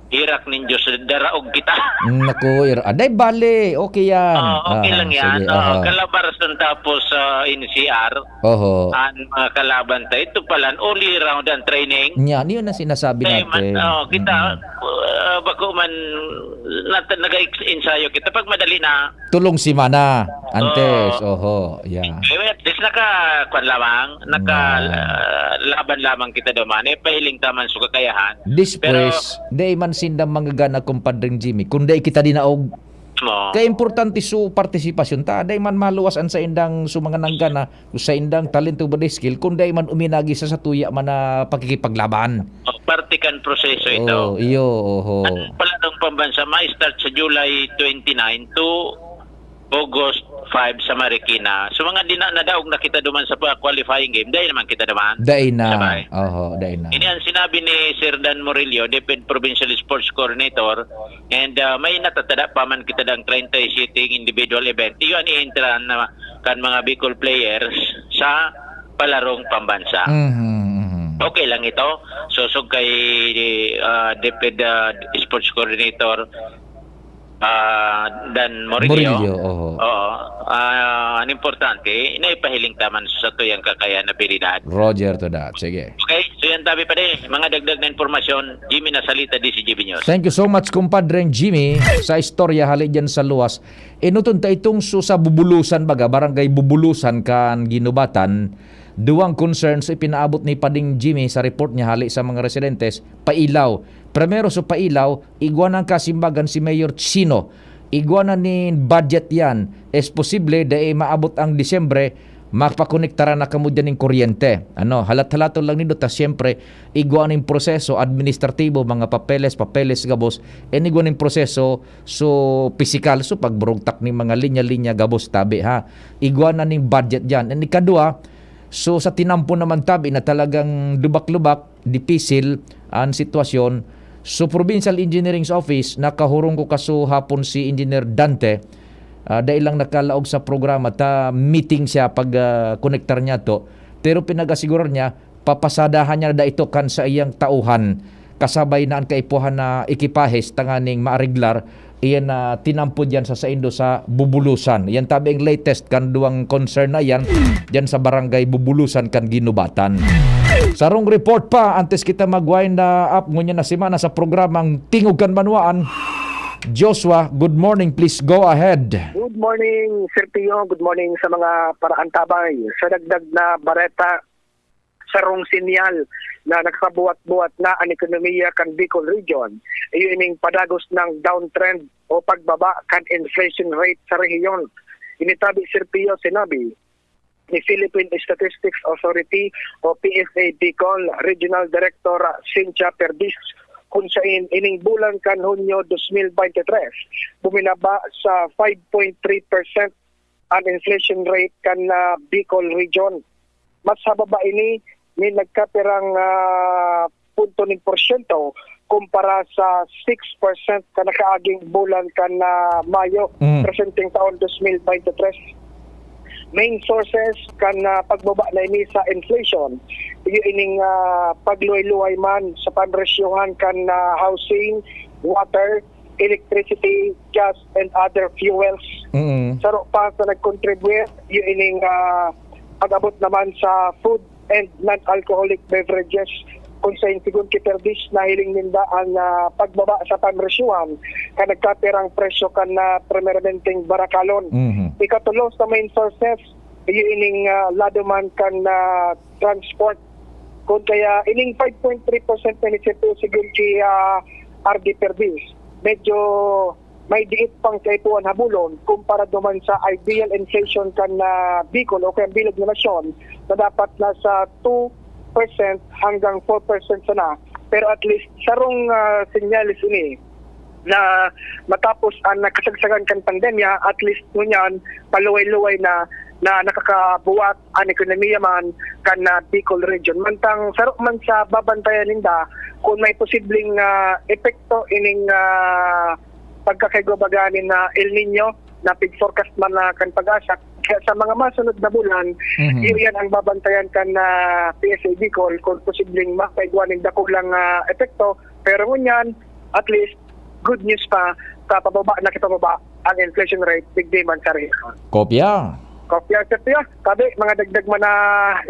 Hirak nin Diyos, daraog kita. Mm, naku, ir-, ah, day, bale, okay yan. Oo, okay Ah, lang yan. sige, Oo, aha. Calabarzon tapos, ah, N C R. Oho. Ang mga kalaban ta, ito pala, all year round ang training. Yan, yun ang sinasabi Kaya man, natin. Oo, kita, Mm. ah, bako man, nat-, nag-ensayo kita. Pag madali na, Tulong semana, antes, Oo. oho, yeah. Eh, at least naka, kwan lamang, naka, Yeah. ah, laban lamang kita duman. Eh, pahiling ta man sa kakayahan. This Pero place, dai man sinda manggagana, Compadring Jimmy, kun dai kita dinaog. Mo. Kaya importante su partisipasyon ta. Dai man maluwas an saindang su mga nanggana, sa indang talento ba skill, kun dai man uminagi sa satuya man na pakikipaglaban. Oh, parte kan proseso ito. Oh, iyo, oho. Ang palarong pambansa, ma-start sa July twenty-nine to August five sa Marikina. So, mga di na, nadaog na kita duman sa pa-, qualifying game, dai naman kita duman. Dai na. Sabay. Oho, dai na. Ini ang sinabi ni Sir Dan Murillo, DepEd Provincial Sports Coordinator, and, ah, may natatada pa man kita dang treinta y siete individual event. Iyo ang i-entrahan na kan mga Bicol players sa palarong pambansa. Mhm, mhm. Okay lang ito. So, so kay, ah, DepEd, ah, Sports Coordinator, ah, Dan Murillo. Murillo, oho. Oo. Ah, ang importante, naipahiling ta man sa tuyang kakayahan na abilidad. Roger to that. Sige. Okay, so yan tabi pa din. Mga dagdag na impormasyon, Jimmy Nasalita, D C G B News. Thank you so much, Compadreng Jimmy, sa istorya hali dyan sa luwas. Inuton ta itong su-, sa Bubulusan, baga, Barangay Bubulusan kan Ginubatan. Duwang concerns ipinaabot ni Pading Jimmy sa report niya hali sa mga residentes, Pailaw. Primero, sa Pailaw, igwa ng kasimbagan si Mayor Chino. Igwa na nin budget yan. Es posible, dai maabot ang Disyembre, mapakonektaran na kamo dyan nin kuryente. Ano, halat-halaton lang nindo, ta siyempre, igwa nin proseso administratibo, mga papeles, papeles gabos, and igwa nin proseso, so, pisikal, so, pagburugtak nin mga linya-linya gabos, tabi, ha. Igwa na nin budget dyan. And ikadwa, so, sa tinampo naman, tabi, na talagang lubak-lubak, dipisil an sitwasyon. So, Provincial Engineering's Office, nakahurong ko kaso hapon si Engineer Dante, ah, dai lang nakalaog sa programa, ta meeting siya pag, ah, konektar niya to. Pero pinag-asigurar niya, papasadahan niya na ito kan sa iyang tauhan. Kasabay na an kaipuhan na ekipahes tanganing maareglar iyan na tinampod yan sa saindo sa Bubulusan. Yan tabi ang latest kan duwang concern na yan, dyan sa barangay Bubulusan kan Ginubatan. Sarong report pa, antes kita mag-wind up ngunyan na semana sa programang Tingog kan Banwaan. Joshua, good morning. Please go ahead. Good morning, Sir Pio. Good morning sa mga paraantabay. Sa dagdag na bareta, sarong sinyal na nagpabuwat-buwat na an ekonomiya kan Bicol Region, iyo ining padagos ng downtrend o pagbaba kan inflation rate sa rehiyon. Initabi, Sir Pio, sinabi ni Philippine Statistics Authority o P S A Bicol Regional Director Cynthia Perdiz, kung sain ining bulan kan Hunyo twenty twenty-three, buminaba sa five point three percent an inflation rate kan, ah, Bicol Region. Mas hababa ini nin nagkapirang, ah, punto nin porsyento kumpara sa six percent kan nakaaging bulan kan, ah, Mayo, Mm. presenteng taon twenty twenty-three. Main sources kan, ah, pagbaba na ini sa inflation, iyo ining, ah, pagluhay-luhay man sa panresyohan kan, ah, housing, water, electricity, gas, and other fuels. Mm. Saro pa sa nag-contribute, iyo ining, ah, pag-abot naman sa food and non-alcoholic beverages. Kung sa insigon ki Perdiz, nahiling ninda ang, ah, pagbaba sa panresyohan kan nagkapirang presyo kan, ah, primermenteng barakalon. Mhm. Ikatulo sa main sources, iyo ining, ah, lado man kan, ah, transport. Kung kaya ining five point three percent na inisipon sigon ki, ah, R D Perdiz, medyo may diit pang kaipuhan habulon kumpara duman sa ideal inflation kan, ah, Bicol o kaya bilog na nasyon na dapat nasa two percent hanggang four percent sana. Pero at least, sarong, ah, senyales ini na matapos ang nakasagsagan kan pandemya, at least ngunyan, paluway-luway na, na nakakabuwat ang ekonomiya man kan, ah, Bicol Region. Mantang saro man sa babantayan ninda kung may posibleng, ah, epekto ining, ah, pagkakaigwa baga nin, ah, El Nino na pig-forecast man na kan PAGASA. Kaya sa mga masunod na bulan, Mhm. iyan ang babantayan kan, ah, P S A Bicol kung posibleng makaigwa nin dakulang, ah, epekto. Pero ngunyan, at least, good news pa sa pababa na kipababa ang inflation rate, digdi man sa rehiyon. Kopya. Kopya, Sir Pio. Sabi, mga dagdag man na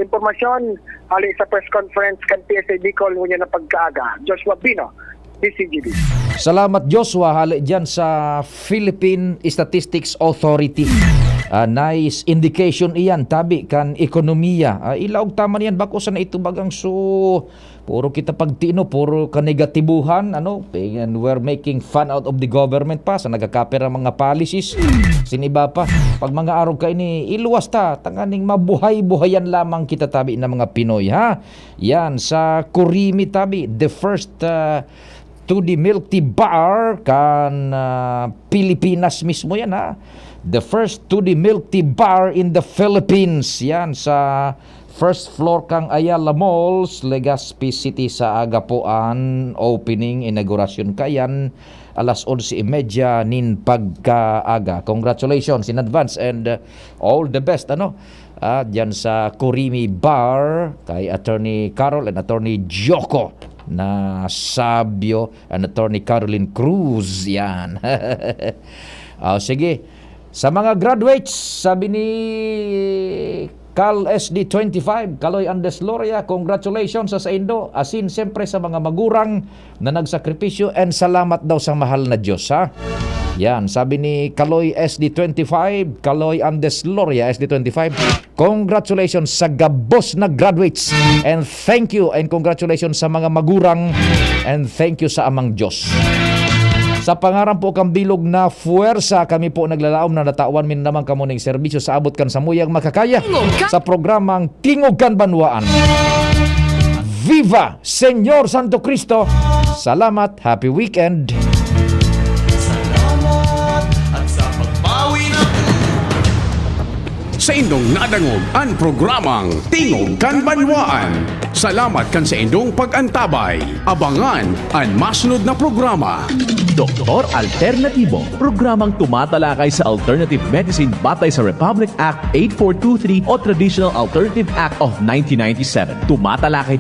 impormasyon, hali sa press conference kan P S A Bicol ngunyan na pagkaaga. Joshua Bino, D C G B. Salamat, Joshua, hali dyan sa Philippine Statistics Authority. Ah, nice indication iyan, tabi kan ekonomiya. Ah, ilaog ta man iyan, bako sana ito bagang su-, puro kita pagtino, puro kanegatibuhan, ano, and we're making fun out of the government pa sa nagkakapira mga policies. Sin iba pa, pag mga arog kaini, iluwas ta, tanganing mabuhay-buhayan lamang kita tabi na mga Pinoy, ha? Yan, sa Kurimi tabi, the first, ah, two D milk tea bar kan, ah, Pilipinas mismo yan, ha? The first two D milk tea bar in the Philippines. Yan, sa first floor kan Ayala Malls, Legazpi City. Sa aga po an opening, inaugurasyon kayan, alas onse y media nin pagkaaga. Congratulations in advance and, uh, all the best, ano? Ah, diyan sa Kurimi Bar, kay Attorney Carol and Attorney Joko na Sabio and Attorney Caroline Cruz. Yan. Ah, sige. Sa mga graduates, sabi ni Cal S D twenty-five, Kaloy Andes Loria, congratulations sa saindo. Asin, siyempre, sa mga magurang na nagsakripisyo, and salamat daw sa mahal na Diyos, ha? Yan, sabi ni Kaloy S D twenty-five, Kaloy Andes Loria S D twenty-five, congratulations sa gabos na graduates, and thank you, and congratulations sa mga magurang, and thank you sa Amang Diyos. Sa pangaran po kan bilog na fuwersa, kami po naglalaom na natawan mi naman kamo ning serbisyo sa abot kan samuyang makakaya sa programang Tingog kan Banwaan. Viva Señor Santo Cristo! Salamat! Happy weekend! Salamat at sa pagbawi na Saindong nadangog an programang Tingog kan Banwaan. Salamat kan saindong pag-antabay. Abangan an masunod na programa. Doktor Alternatibo, programang tumatalakay sa alternative medicine batay sa Republic Act eight four two three o Traditional Alternative Act of nineteen ninety-seven. Tumatalakay